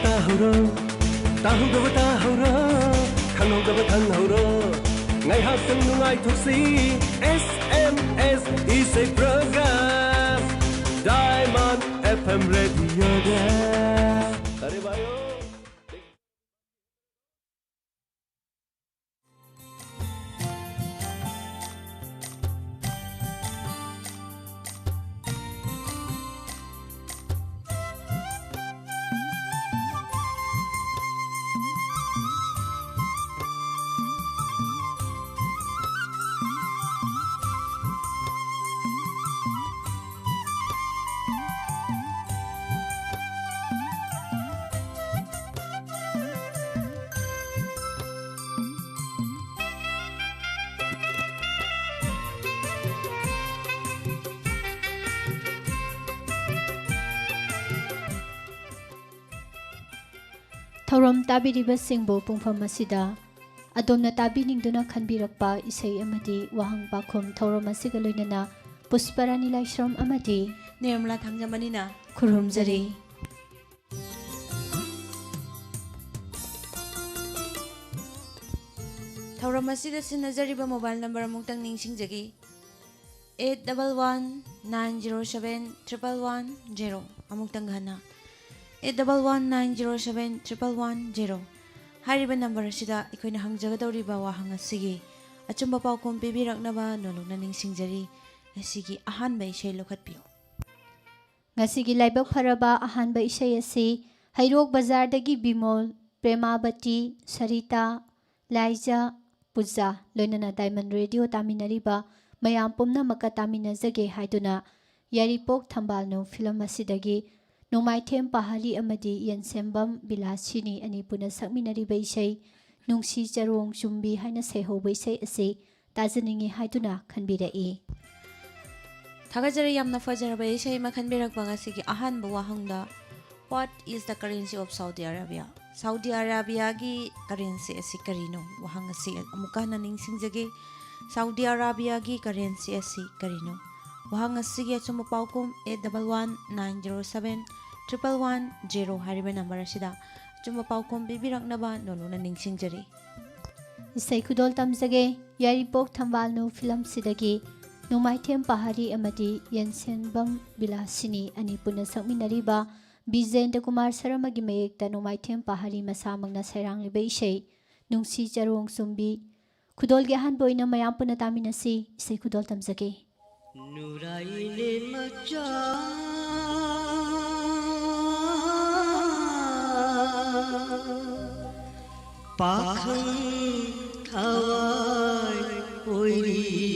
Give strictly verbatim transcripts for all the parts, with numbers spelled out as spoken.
ꯇꯥꯍꯧꯔꯣ, ꯇꯥꯍꯧꯗꯕ ꯇꯥꯍꯧꯔꯣ, ꯈꯪꯍꯧꯗꯕ ꯈꯪꯍꯧꯔꯣ꯫ ꯉꯥꯏꯍꯥꯛꯇꯪ ꯅꯨꯡꯉꯥꯏꯊꯣꯛꯁꯤ, S M S ꯏꯁꯩ program, Diamond F M radioꯗ꯫ ꯑꯔꯦ ꯚꯥꯏ ꯑꯣ꯫ ꯊꯧꯔꯝ ꯇꯥꯕꯤꯔꯤꯕꯁꯤꯡꯕꯨ ꯄꯨꯡꯐꯝ ꯑꯁꯤꯗ ꯑꯗꯣꯝꯅ ꯇꯥꯕꯤꯅꯤꯡꯗꯨꯅ ꯈꯟꯕꯤꯔꯛꯄ ꯏꯁꯩ ꯑꯃꯗꯤ ꯋꯥꯍꯪ ꯄꯥꯎꯈꯨꯝ ꯊꯧꯔꯝ ꯑꯁꯤꯒ ꯂꯣꯏꯅꯅ ꯄꯨꯁꯄꯔꯥꯅꯤ ꯂꯥꯏꯁ꯭ꯔꯝ ꯑꯃꯗꯤ ꯅꯤꯔꯃꯂꯥ ꯊꯥꯡꯖꯃꯅꯤꯅ ꯈꯨꯔꯨꯝꯖꯔꯤ꯫ ꯊꯧꯔꯝ ꯑꯁꯤꯗ ꯁꯤꯟꯅꯖꯔꯤꯕ mobile number ꯑꯃꯨꯛꯇꯪ ꯅꯤꯡꯁꯤꯡꯖꯒꯦ, eight double one nine zero seven triple one zero꯫ ꯑꯃꯨꯛꯇꯪ ꯍꯟꯅ, eight double one nine zero seven triple one zero꯫ ꯍꯥꯏꯔꯤꯕ number ꯑꯁꯤꯗ ꯑꯩꯈꯣꯏꯅ ꯍꯪꯖꯒꯗꯧꯔꯤꯕ ꯋꯥꯍꯪ ꯑꯁꯤꯒꯤ ꯑꯆꯨꯝꯕ ꯄꯥꯎꯈꯨꯝ ꯄꯤꯕꯤꯔꯛꯅꯕ ꯅꯣꯂꯨꯛꯅ ꯅꯤꯡꯁꯤꯡꯖꯔꯤ꯫ ꯉꯁꯤꯒꯤ ꯑꯍꯥꯟꯕ ꯏꯁꯩ ꯂꯧꯈꯠꯄꯤꯌꯨ꯫ ꯉꯁꯤꯒꯤ ꯂꯥꯏꯕꯛ ꯐꯔꯕ ꯑꯍꯥꯟꯕ ꯏꯁꯩ ꯑꯁꯤ ꯍꯩꯔꯣꯛ ꯕꯖꯥꯔꯗꯒꯤ ꯕꯤꯃꯣꯜ, ꯄ꯭ꯔꯦꯃꯥꯕꯇꯤ, ꯁꯔꯤꯇꯥ, ꯂꯥꯏꯖ, ꯄꯨꯖꯥ, ꯂꯣꯏꯅꯅ Diamond Radio ꯇꯥꯃꯤꯟꯅꯔꯤꯕ ꯃꯌꯥꯝ ꯄꯨꯝꯅꯃꯛꯀ ꯇꯥꯃꯤꯟꯅꯖꯒꯦ ꯍꯥꯏꯗꯨꯅ ꯌꯥꯏꯔꯤꯄꯣꯛ ꯊꯝꯕꯥꯜꯅꯨ film ꯑꯁꯤꯗꯒꯤ ꯅꯣꯡꯃꯥꯏꯊꯦꯝ ꯄꯥꯍꯔꯤ ꯑꯃꯗꯤ ꯌꯦꯟꯁꯦꯝꯕꯝ ꯕꯤꯂꯥꯁꯤꯅꯤ ꯑꯅꯤ ꯄꯨꯟꯅ ꯁꯛꯃꯤꯟꯅꯔꯤꯕ ꯏꯁꯩ ꯅꯨꯡꯁꯤ ꯆꯔꯣꯡ ꯆꯨꯝꯕꯤ ꯍꯥꯏꯅ ꯁꯩꯍꯧꯕ ꯏꯁꯩ ꯑꯁꯤ ꯇꯥꯖꯅꯤꯡꯏ ꯍꯥꯏꯗꯨꯅ ꯈꯟꯕꯤꯔꯛꯏ꯫ ꯊꯥꯒꯠꯆꯔꯤ, ꯌꯥꯝꯅ ꯐꯖꯔꯕ ꯏꯁꯩ ꯑꯃ ꯈꯟꯕꯤꯔꯛꯄ꯫ ꯉꯁꯤꯒꯤ ꯑꯍꯥꯟꯕ ꯋꯥꯍꯪꯗ, "What is the currency of Saudi Arabia?" Saudi ꯑꯔꯥꯕꯤꯌꯥꯒꯤ currency ꯑꯁꯤ ꯀꯔꯤꯅꯣ? ꯋꯥꯍꯪ ꯑꯁꯤ ꯑꯃꯨꯛꯀ ꯍꯟꯅ ꯅꯤꯡꯁꯤꯡꯖꯒꯦ, ꯁꯥꯎꯗꯤ ꯑꯔꯥꯕꯤꯌꯥꯒꯤ currency ꯑꯁꯤ ꯀꯔꯤꯅꯣ? ꯋꯥꯍꯪ ꯑꯁꯤꯒꯤ ꯑꯆꯨꯝꯕ ꯄꯥꯎꯈꯨꯝ eight double one nine zero seven triple one zero ꯍꯥꯏꯔꯤꯕ ꯅꯝꯕꯔ ꯑꯁꯤꯗ ꯑꯆꯨꯝꯕ ꯄꯥꯎꯈꯨꯝ ꯄꯤꯕꯤꯔꯛꯅꯕ ꯅꯣꯂꯨꯛꯅ ꯅꯤꯡꯁꯤꯡꯖꯔꯤ꯫ ꯏꯁꯩ ꯈꯨꯗꯣꯜ ꯇꯝꯖꯒꯦ꯫ ꯌꯥꯏꯔꯤꯄꯣꯛ ꯊꯝꯕꯥꯜꯅꯨ ꯐꯤꯂꯝꯁꯤꯗꯒꯤ ꯅꯣꯡꯃꯥꯏꯊꯦꯝ ꯄꯍꯥꯔꯤ ꯑꯃꯗꯤ ꯌꯦꯟꯁꯦꯟꯕꯝ ꯕꯤꯂꯥꯁꯤꯅꯤ ꯑꯅꯤ ꯄꯨꯟꯅ ꯁꯛꯃꯤꯟꯅꯔꯤꯕ ꯕꯤꯖꯦꯟꯗ꯭ꯔ ꯀꯨꯃꯥꯔ ꯁꯔꯃꯒꯤ ꯃꯌꯦꯛꯇ ꯅꯣꯡꯃꯥꯏꯊꯦꯝ ꯄꯍꯥꯔꯤ ꯃꯁꯥꯃꯛꯅ ꯁꯩꯔꯥꯡꯂꯤꯕ ꯏꯁꯩ ꯅꯨꯡꯁꯤ ꯆꯔꯣꯡ ꯆꯨꯝꯕꯤ꯫ ꯈꯨꯗꯣꯜꯒꯤ ꯑꯍꯥꯟꯕ ꯑꯣꯏꯅ ꯃꯌꯥꯝ ꯄꯨꯟꯅ ꯇꯥꯃꯤꯟꯅꯁꯤ꯫ ꯏꯁꯩ ꯈꯨꯗꯣꯜ ꯇꯝꯖꯒꯦ꯫ ꯅꯨꯔꯥꯏꯅꯦ ꯃꯆꯥ ꯄꯥꯈꯪ ꯊꯋꯥꯏ ꯑꯣꯏꯔꯤꯕꯤ꯫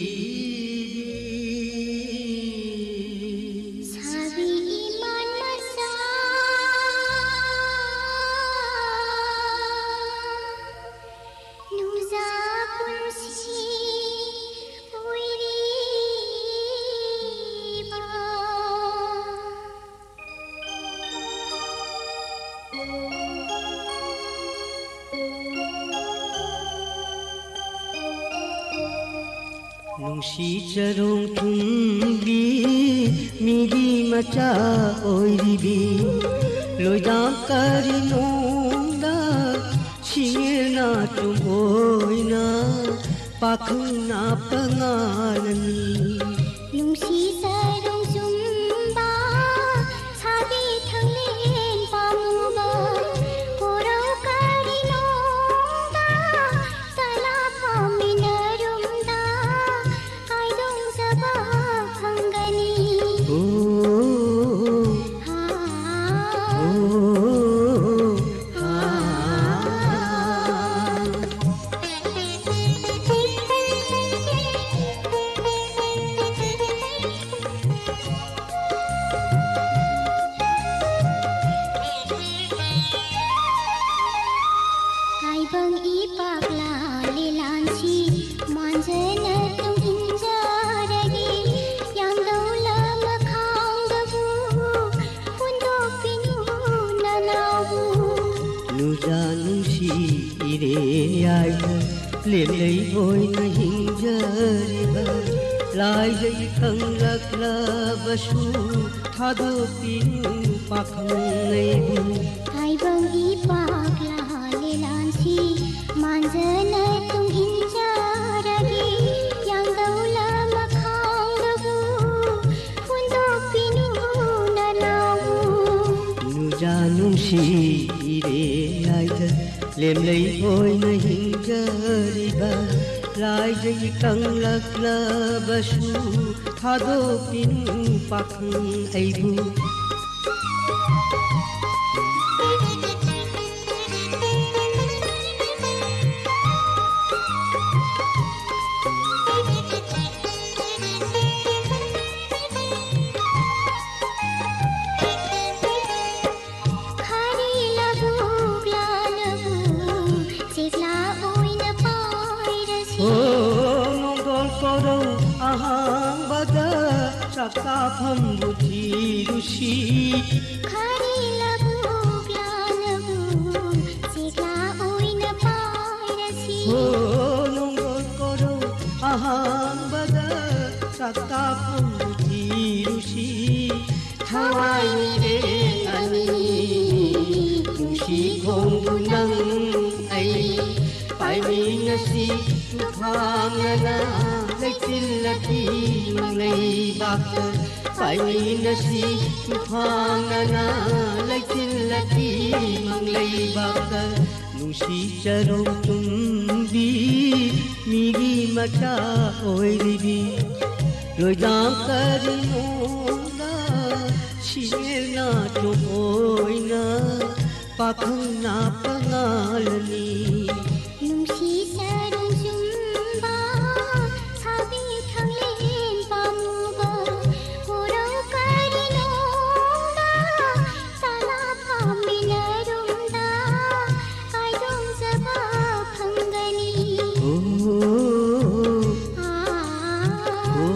ꯁꯥꯕꯤ ꯏꯃꯥꯟ ꯃꯆꯥ ꯅꯨꯡꯖꯥ ꯄꯨꯟꯁꯤ ꯑꯣꯏꯔꯤꯕ꯫ ꯅꯨꯡꯁꯤ ꯆꯔꯣꯡ ꯊꯨꯝꯕꯤ ꯃꯤꯒꯤ ꯃꯆꯥ ꯑꯣꯏꯔꯤꯕꯤ꯫ ꯂꯣꯏꯗꯥꯝ ꯀꯔꯤ ꯅꯣꯡꯗ ꯁꯤꯡꯉꯦꯅ ꯆꯨꯝ ꯑꯣꯏꯅ ꯄꯥꯈꯪꯅ ꯄꯉꯥꯅꯅꯤ꯫ ꯅꯨꯡꯁꯤ ꯆꯔꯣꯡ ꯆꯨꯝꯕ ꯁꯥꯕꯤ ꯊꯪꯂꯦꯟ ꯄꯥꯝꯃꯨꯕ ꯀꯣꯔꯧ ꯀꯔꯤ ꯅꯣꯡꯗ ꯆꯂꯥ ꯐꯥꯃꯤꯟꯅꯔꯨꯝꯗ ꯀꯥꯏꯗꯣꯡꯖꯕ ꯐꯪꯒꯅꯤ꯫ ꯑꯣ, ꯍꯥ, ꯑꯣ, ꯍꯥ꯫ ꯇꯥꯏꯕꯪ ꯏꯄꯥꯛ ꯂꯥꯂꯦ ꯂꯥꯟꯁꯤ ꯃꯥꯟꯖꯅ ꯇꯨꯡ ꯏꯟꯖꯔꯒꯦ꯫ ꯌꯥꯡꯗꯧ ꯂꯃꯈꯥꯡꯗꯕꯨ ꯍꯨꯟꯗꯣꯛꯄꯤꯅꯨ ꯅꯅꯥꯎꯕꯨ꯫ ꯅꯨꯡꯖꯥ ꯅꯨꯡꯁꯤ ꯏꯔꯦꯟ ꯌꯥꯏꯗ ꯂꯦꯝꯂꯩ ꯑꯣꯏꯅ ꯍꯤꯡꯖꯔꯤꯕ ꯂꯥꯏꯗꯒꯤ ꯈꯪꯂꯛꯂꯕꯁꯨ ꯊꯥꯗꯣꯛꯄꯤꯅꯨ ꯄꯥꯈꯪ ꯑꯩꯕꯨ꯫ ꯇꯥꯏꯕꯪ ꯏꯄꯥꯛ ꯂꯥꯂꯦ ꯂꯥꯟꯁꯤ ꯃꯥꯟꯖꯅ ꯇꯨꯡ ꯏꯟꯖꯔꯒꯦ꯫ ꯌꯥꯡꯗꯧ ꯂꯃꯈꯥꯡꯗꯕꯨ ꯍꯨꯟꯗꯣꯛꯄꯤꯅꯨ ꯅꯅꯥꯎꯕꯨ꯫ ꯅꯨꯡꯖꯥ ꯅꯨꯡꯁꯤꯔꯦ ꯍꯥꯏꯗ ꯂꯦꯝꯂꯩ ꯑꯣꯏꯅ ꯍꯤꯡꯖꯔꯤꯕ ꯂꯥꯏꯖꯩ ꯀꯪꯂꯛꯂꯕꯁꯨ ꯊꯥꯗꯣꯛꯄꯤꯅꯨ ꯄꯥꯈꯪ ꯑꯩꯕꯨ꯫ ꯈꯥꯔꯤ ꯂꯧꯕꯨꯛ ꯂꯥꯅꯕꯨ ꯆꯦꯛꯂꯥ ꯑꯣꯏꯅ ꯄꯥꯏꯔꯁꯤ꯫ ꯍꯣ, ꯅꯣꯡꯗꯣꯜ ꯀꯣꯔꯧ ꯑꯍꯥꯡꯕꯗ ꯆꯥꯛꯇꯥꯐꯝꯕꯨ ꯊꯤꯔꯨꯁꯤ꯫ ꯈꯥꯔꯤ ꯂꯧꯕꯨꯛ ꯂꯥꯅꯕꯨ ꯆꯦꯛꯂꯥ ꯑꯣꯏꯅ ꯄꯥꯏꯔꯁꯤ꯫ ꯍꯣ, ꯅꯣꯡꯗꯣꯜ ꯀꯣꯔꯧ ꯑꯍꯥꯡꯕꯗ ꯆꯥꯛꯇꯥꯐꯝꯕꯨ ꯊꯤꯔꯨꯁꯤ꯫ ꯊꯋꯥꯏ ꯃꯤꯔꯦꯜ ꯑꯅꯤ ꯅꯨꯡꯁꯤ ꯈꯣꯡꯕꯨ ꯅꯪ ꯑꯩ ꯄꯥꯏꯃꯤꯟꯅꯁꯤ꯫ ꯇꯨꯐꯥꯟꯅꯅ ꯂꯩꯆꯤꯜꯂꯛꯀꯤ ꯃꯪꯂꯩꯕꯥꯛꯇ ꯄꯥꯏꯃꯤꯟꯅꯁꯤ꯫ ꯇꯨꯐꯥꯟꯅꯅ ꯂꯩꯆꯤꯜꯂꯛꯀꯤ ꯃꯪꯂꯩꯕꯥꯛꯇ ꯅꯨꯡꯁꯤ ꯆꯔꯣꯡ ꯇꯨꯝꯕꯤ ꯃꯤꯒꯤ ꯃꯆꯥ ꯑꯣꯏꯔꯤꯕꯤ ꯂꯣꯏꯗꯥꯝ ꯀꯔꯤꯅꯣꯗ ꯁꯤꯅꯦꯅ ꯇꯣꯛꯑꯣꯏꯅ ꯄꯥꯈꯪꯅ ꯄꯉꯥꯜꯅꯤ꯫ ꯅꯨꯡꯁꯤ ꯆꯔꯣꯡ ꯆꯨꯝꯕ ꯁꯥꯕꯤ ꯊꯥꯡꯂꯦꯟ ꯄꯥꯝꯃꯨꯕ ꯀꯣꯔꯧ ꯀꯔꯤꯅꯣꯗ ꯆꯥꯂꯥ ꯐꯥꯃꯤꯟꯅꯔꯨꯝꯗ ꯀꯥꯏꯗꯣꯡꯖꯕ ꯐꯪꯒꯅꯤ꯫ ꯑꯣ, ꯑꯥ, ꯑꯣ,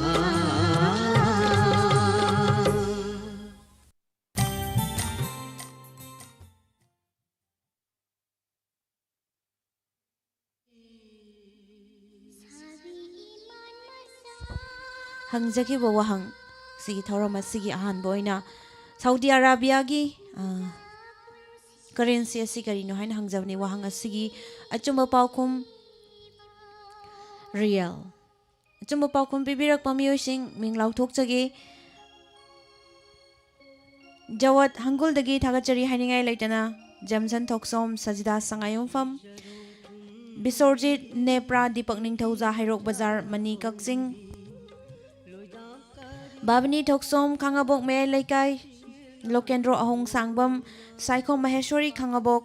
ꯑꯥ꯫ ꯍꯪꯖꯈꯤꯕ ꯋꯥꯍꯪ, ꯁꯤꯒꯤ ꯊꯧꯔꯝ ꯑꯁꯤꯒꯤ ꯑꯍꯥꯟꯕ ꯑꯣꯏꯅ ꯁꯥꯎꯗꯤ ꯑꯔꯥꯕꯤꯌꯥꯒꯤ, ꯑ, currency ꯑꯁꯤ ꯀꯔꯤꯅꯣ ꯍꯥꯏꯅ ꯍꯪꯖꯕꯅꯤ꯫ ꯋꯥꯍꯪ ꯑꯁꯤꯒꯤ ꯑꯆꯨꯝꯕ ꯄꯥꯎꯈꯨꯝ ꯔꯤꯌꯦꯜ꯫ ꯑꯆꯨꯝꯕ ꯄꯥꯎꯈꯨꯝ ꯄꯤꯕꯤꯔꯛꯄ ꯃꯤꯑꯣꯏꯁꯤꯡ ꯃꯤꯡ ꯂꯥꯎꯊꯣꯛꯆꯒꯦ꯫ ꯖꯋꯠ ꯍꯪꯒꯨꯜꯗꯒꯤ ꯊꯥꯒꯠꯆꯔꯤ ꯍꯥꯏꯅꯤꯡꯉꯥꯏ ꯂꯩꯇꯅ ꯖꯝꯁꯟ ꯊꯣꯛꯁꯣꯝ, ꯁꯖꯤꯗꯥ ꯁꯉꯥꯏꯌꯨꯝꯐꯝ, ꯕꯤꯁꯣꯔꯖꯤꯠ ꯅꯦꯄ꯭ꯔꯥ, ꯗꯤꯄꯛ ꯅꯤꯡꯊꯧꯖꯥ, ꯍꯩꯔꯣꯛ ꯕꯖꯥꯔ, ꯃꯅꯤ ꯀꯛꯆꯤꯡ, ꯕꯥꯕꯤꯅꯤ ꯊꯣꯛꯁꯣꯝ, ꯈꯥꯉꯕꯣꯛ ꯃꯌꯥꯏ ꯂꯩꯀꯥꯏ, ꯂꯣꯀꯦꯟꯗ꯭ꯔꯣ ꯑꯍꯣꯡ ꯁꯥꯡꯕꯝ, ꯁꯥꯏꯈꯣꯝ ꯃꯍꯦꯁꯣꯔꯤ ꯈꯥꯉꯕꯣꯛ,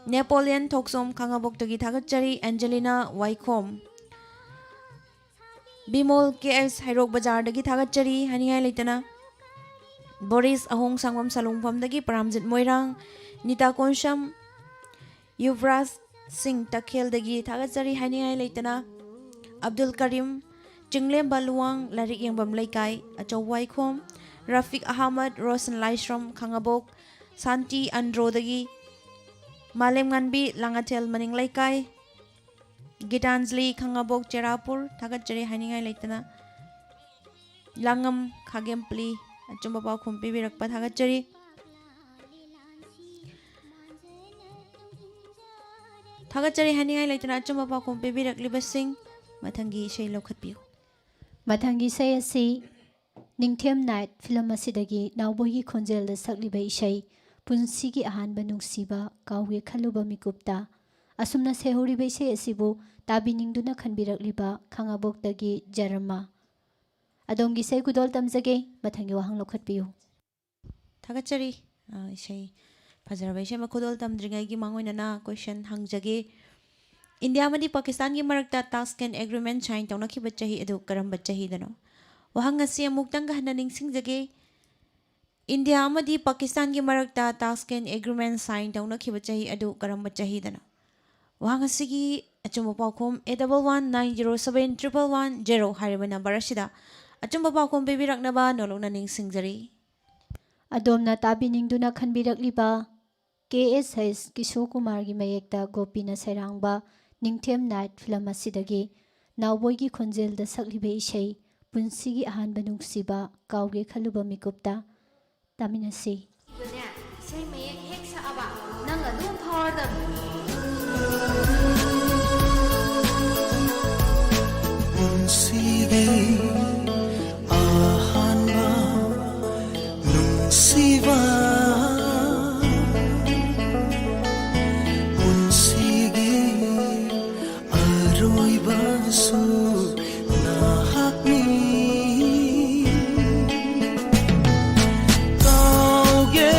ꯅꯦꯄꯣꯂꯤꯌꯟ ꯊꯣꯛꯁꯣꯝ ꯈꯥꯉꯕꯣꯛꯇꯒꯤ ꯊꯥꯒꯠꯆꯔꯤ, ꯑꯦꯟꯖꯦꯂꯤꯅꯥ ꯋꯥꯏꯈꯣꯝ, ꯕꯤꯃꯣꯜ ꯀꯦ ꯑꯦꯁ ꯍꯩꯔꯣꯛ ꯕꯖꯥꯔꯗꯒꯤ ꯊꯥꯒꯠꯆꯔꯤ ꯍꯥꯏꯅꯤꯡꯉꯥꯏ ꯂꯩꯇꯅ, ꯕꯣꯔꯤꯁ ꯑꯍꯣꯡ ꯁꯥꯡꯕꯝ ꯁꯂꯨꯡꯐꯝꯗꯒꯤ ꯄꯔꯥꯝꯖꯤꯠ ꯃꯣꯏꯔꯥꯡ, ꯅꯤꯇꯥ ꯀꯣꯟꯁꯝ, ꯌꯨꯕ꯭ꯔꯥꯖ ꯁꯤꯡ ꯇꯈꯦꯜꯗꯒꯤ ꯊꯥꯒꯠꯆꯔꯤ ꯍꯥꯏꯅꯤꯡꯉꯥꯏ ꯂꯩꯇꯅ, ꯑꯕꯗꯨꯜ ꯀꯔꯤꯝ, ꯆꯤꯡꯂꯦꯝꯕ ꯂꯨꯋꯥꯡ ꯂꯥꯏꯔꯤꯛ ꯌꯦꯡꯐꯝ ꯂꯩꯀꯥꯏ, ꯑꯆꯧ ꯋꯥꯏꯈꯣꯝ, ꯔꯐꯤꯛ ꯑꯍꯃꯗ, ꯔꯣꯁꯟ ꯂꯥꯏꯁ꯭ꯔꯝ ꯈꯥꯉꯕꯣꯛ, ꯁꯥꯟꯇꯤ ꯑꯟꯗ꯭ꯔꯣꯗꯒꯤ, ꯃꯥꯂꯦꯝꯉꯥꯟꯕꯤ ꯂꯥꯡꯉꯊꯦꯜ ꯃꯅꯤꯡ ꯂꯩꯀꯥꯏ, ꯒꯤꯇꯥꯟꯖꯂꯤ ꯈꯥꯉꯕꯣꯛ ꯆꯦꯔꯥꯄꯨꯔ ꯊꯥꯒꯠꯆꯔꯤ ꯍꯥꯏꯅꯤꯡꯉꯥꯏ ꯂꯩꯇꯅ, ꯂꯥꯡꯉꯝ ꯈꯥꯒꯦꯝꯄꯂꯤ ꯑꯆꯨꯝꯕ ꯄꯥꯎꯈꯨꯝ ꯄꯤꯕꯤꯔꯛꯄ ꯊꯥꯒꯠꯆꯔꯤ꯫ ꯊꯥꯒꯠꯆꯔꯤ ꯍꯥꯏꯅꯤꯡꯉꯥꯏ ꯂꯩꯇꯅ ꯑꯆꯨꯝꯕ ꯄꯥꯎꯈꯨꯝ ꯄꯤꯕꯤꯔꯛꯂꯤꯕꯁꯤꯡ꯫ ꯃꯊꯪꯒꯤ ꯏꯁꯩ ꯂꯧꯈꯠꯄꯤꯌꯨ꯫ ꯃꯊꯪꯒꯤ ꯏꯁꯩ ꯑꯁꯤ ꯅꯤꯡꯊꯦꯝ ꯅꯥꯏꯠ ꯐꯤꯂꯝ ꯑꯁꯤꯗꯒꯤ ꯅꯥꯎꯕꯣꯏꯒꯤ ꯈꯣꯟꯖꯦꯜꯗ ꯁꯛꯂꯤꯕ ꯏꯁꯩ ꯄꯨꯟꯁꯤꯒꯤ ꯑꯍꯥꯟꯕ ꯅꯨꯡꯁꯤꯕ ꯀꯥꯎꯒꯦ ꯈꯜꯂꯨꯕ ꯃꯤꯀꯨꯞꯇ꯫ ꯑꯁꯨꯝꯅ ꯁꯩꯍꯧꯔꯤꯕ ꯏꯁꯩ ꯑꯁꯤꯕꯨ ꯇꯥꯕꯤꯅꯤꯡꯗꯨꯅ ꯈꯟꯕꯤꯔꯛꯂꯤꯕ ꯈꯥꯉꯕꯣꯛꯇꯒꯤ ꯖꯔꯃ꯫ ꯑꯗꯣꯝꯒꯤ ꯏꯁꯩ ꯈꯨꯗꯣꯜ ꯇꯝꯖꯒꯦ꯫ ꯃꯊꯪꯒꯤ ꯋꯥꯍꯪ ꯂꯧꯈꯠꯄꯤꯌꯨ꯫ ꯊꯥꯒꯠꯆꯔꯤ꯫ ꯑ, ꯏꯁꯩ ꯐꯖꯔꯕ ꯏꯁꯩ ꯑꯃ ꯈꯨꯗꯣꯜ ꯇꯝꯗ꯭ꯔꯤꯉꯩꯒꯤ ꯃꯥꯡꯑꯣꯏꯅꯅ question ꯍꯪꯖꯒꯦ꯫ ꯏꯟꯗꯤꯌꯥ ꯑꯃꯗꯤ ꯄꯥꯀꯤꯁꯇꯥꯟꯒꯤ ꯃꯔꯛꯇ ꯇꯥꯁꯀꯦꯟ agreement sign ꯇꯧꯅꯈꯤꯕ ꯆꯍꯤ ꯑꯗꯨ ꯀꯔꯝꯕ ꯆꯍꯤꯗꯅꯣ? ꯋꯥꯍꯪ ꯑꯁꯤ ꯑꯃꯨꯛꯇꯪꯒ ꯍꯟꯅ ꯅꯤꯡꯁꯤꯡꯖꯒꯦ꯫ ꯏꯟꯗꯤꯌꯥ ꯑꯃꯗꯤ ꯄꯥꯀꯤꯁꯇꯥꯟꯒꯤ ꯃꯔꯛꯇ ꯇꯥꯁꯀꯦꯟ agreement sign ꯇꯧꯅꯈꯤꯕ ꯆꯍꯤ ꯑꯗꯨ ꯀꯔꯝꯕ ꯆꯍꯤꯗꯅꯣ? ꯋꯥꯍꯪ ꯑꯁꯤꯒꯤ ꯑꯆꯨꯝꯕ ꯄꯥꯎꯈꯨꯝ eight double one nine zero seven triple one zero ꯍꯥꯏꯔꯤꯕ number ꯑꯁꯤꯗ ꯑꯆꯨꯝꯕ ꯄꯥꯎꯈꯨꯝ ꯄꯤꯕꯤꯔꯛꯅꯕ ꯅꯣꯂꯨꯛꯅ ꯅꯤꯡꯁꯤꯡꯖꯔꯤ꯫ ꯑꯗꯣꯝꯅ ꯇꯥꯕꯤꯅꯤꯡꯗꯨꯅ ꯈꯟꯕꯤꯔꯛꯂꯤꯕ ꯀꯦ ꯑꯦꯁ ꯑꯦꯁ ꯀꯤꯁꯣꯔ ꯀꯨꯃꯥꯔꯒꯤ ꯃꯌꯦꯛꯇ ꯒꯣꯄꯤꯅ ꯁꯩꯔꯥꯡꯕ ꯅꯤꯡꯊꯦꯝ ꯅꯥꯏꯠ ꯐꯤꯂꯝ ꯑꯁꯤꯗꯒꯤ ꯅꯥꯎꯕꯣꯏꯒꯤ ꯈꯣꯟꯖꯦꯜꯗ ꯁꯛꯂꯤꯕ ꯏꯁꯩ ꯄꯨꯟꯁꯤꯒꯤ ꯑꯍꯥꯟꯕ ꯅꯨꯡꯁꯤꯕ ꯀꯥꯎꯒꯦ ꯈꯜꯂꯨꯕ ꯃꯤꯀꯨꯞꯇ ꯇꯥꯃꯤꯟꯅꯁꯤ꯫ ꯑꯗꯨꯅꯦ, ꯏꯁꯩ ꯃꯌꯦꯛ ꯍꯦꯛ ꯁꯛꯑꯕ, ꯅꯪ ꯑꯗꯨꯝ ꯐꯥꯎꯔꯗꯕꯅꯤ꯫ ꯄꯨꯟꯁꯤꯒꯤ ꯑꯍꯥꯟꯕ ꯅꯨꯡꯁꯤꯕ, ꯄꯨꯟꯁꯤꯒꯤ ꯑꯔꯣꯏꯕꯁꯨ ꯅꯍꯥꯛꯅꯤ꯫ ꯀꯥꯎꯒꯦ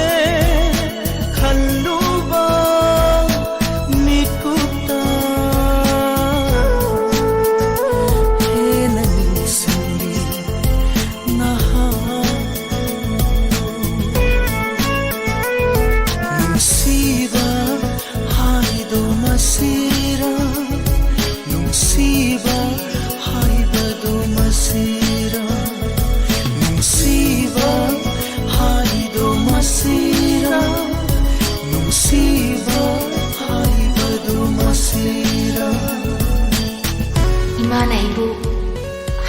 ꯈꯜꯂꯨꯕ ꯃꯤꯀꯨꯞꯇ ꯍꯦꯟꯅ ꯅꯤꯡꯁꯤꯡꯂꯤ ꯅꯍꯥꯛ꯫ ꯅꯨꯡꯁꯤꯕ ꯍꯥꯏꯗꯣ ꯃꯁꯤꯔꯥ, ꯅꯨꯡꯁꯤꯕ ꯍꯥꯏꯕꯗꯣ ꯃꯁꯤꯔꯥ, ꯅꯨꯡꯁꯤꯕ ꯍꯥꯏꯗꯣ ꯃꯁꯤꯔꯥ, ꯅꯨꯡꯁꯤꯕ ꯍꯥꯏꯕꯗꯣ ꯃꯁꯤꯔꯥ꯫ ꯏꯃꯥꯅ ꯑꯩꯕꯨ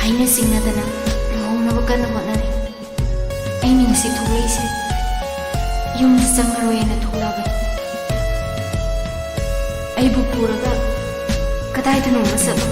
ꯍꯥꯏꯅ ꯁꯤꯡꯅꯗꯅ ꯂꯨꯍꯣꯡꯅꯕ ꯀꯟꯅ ꯍꯣꯠꯅꯔꯤ꯫ ꯑꯩꯅ ꯉꯁꯤ ꯊꯣꯛꯂꯛꯏꯁꯦ ꯌꯨꯝꯗ ꯆꯪꯉꯔꯣꯏꯅ ꯊꯣꯛꯂꯛꯑꯕꯅꯤ꯫ ꯑꯩꯕꯨ ꯄꯨꯔꯒ ꯀꯗꯥꯏꯗꯅꯣꯃ ꯆꯠꯂꯣ꯫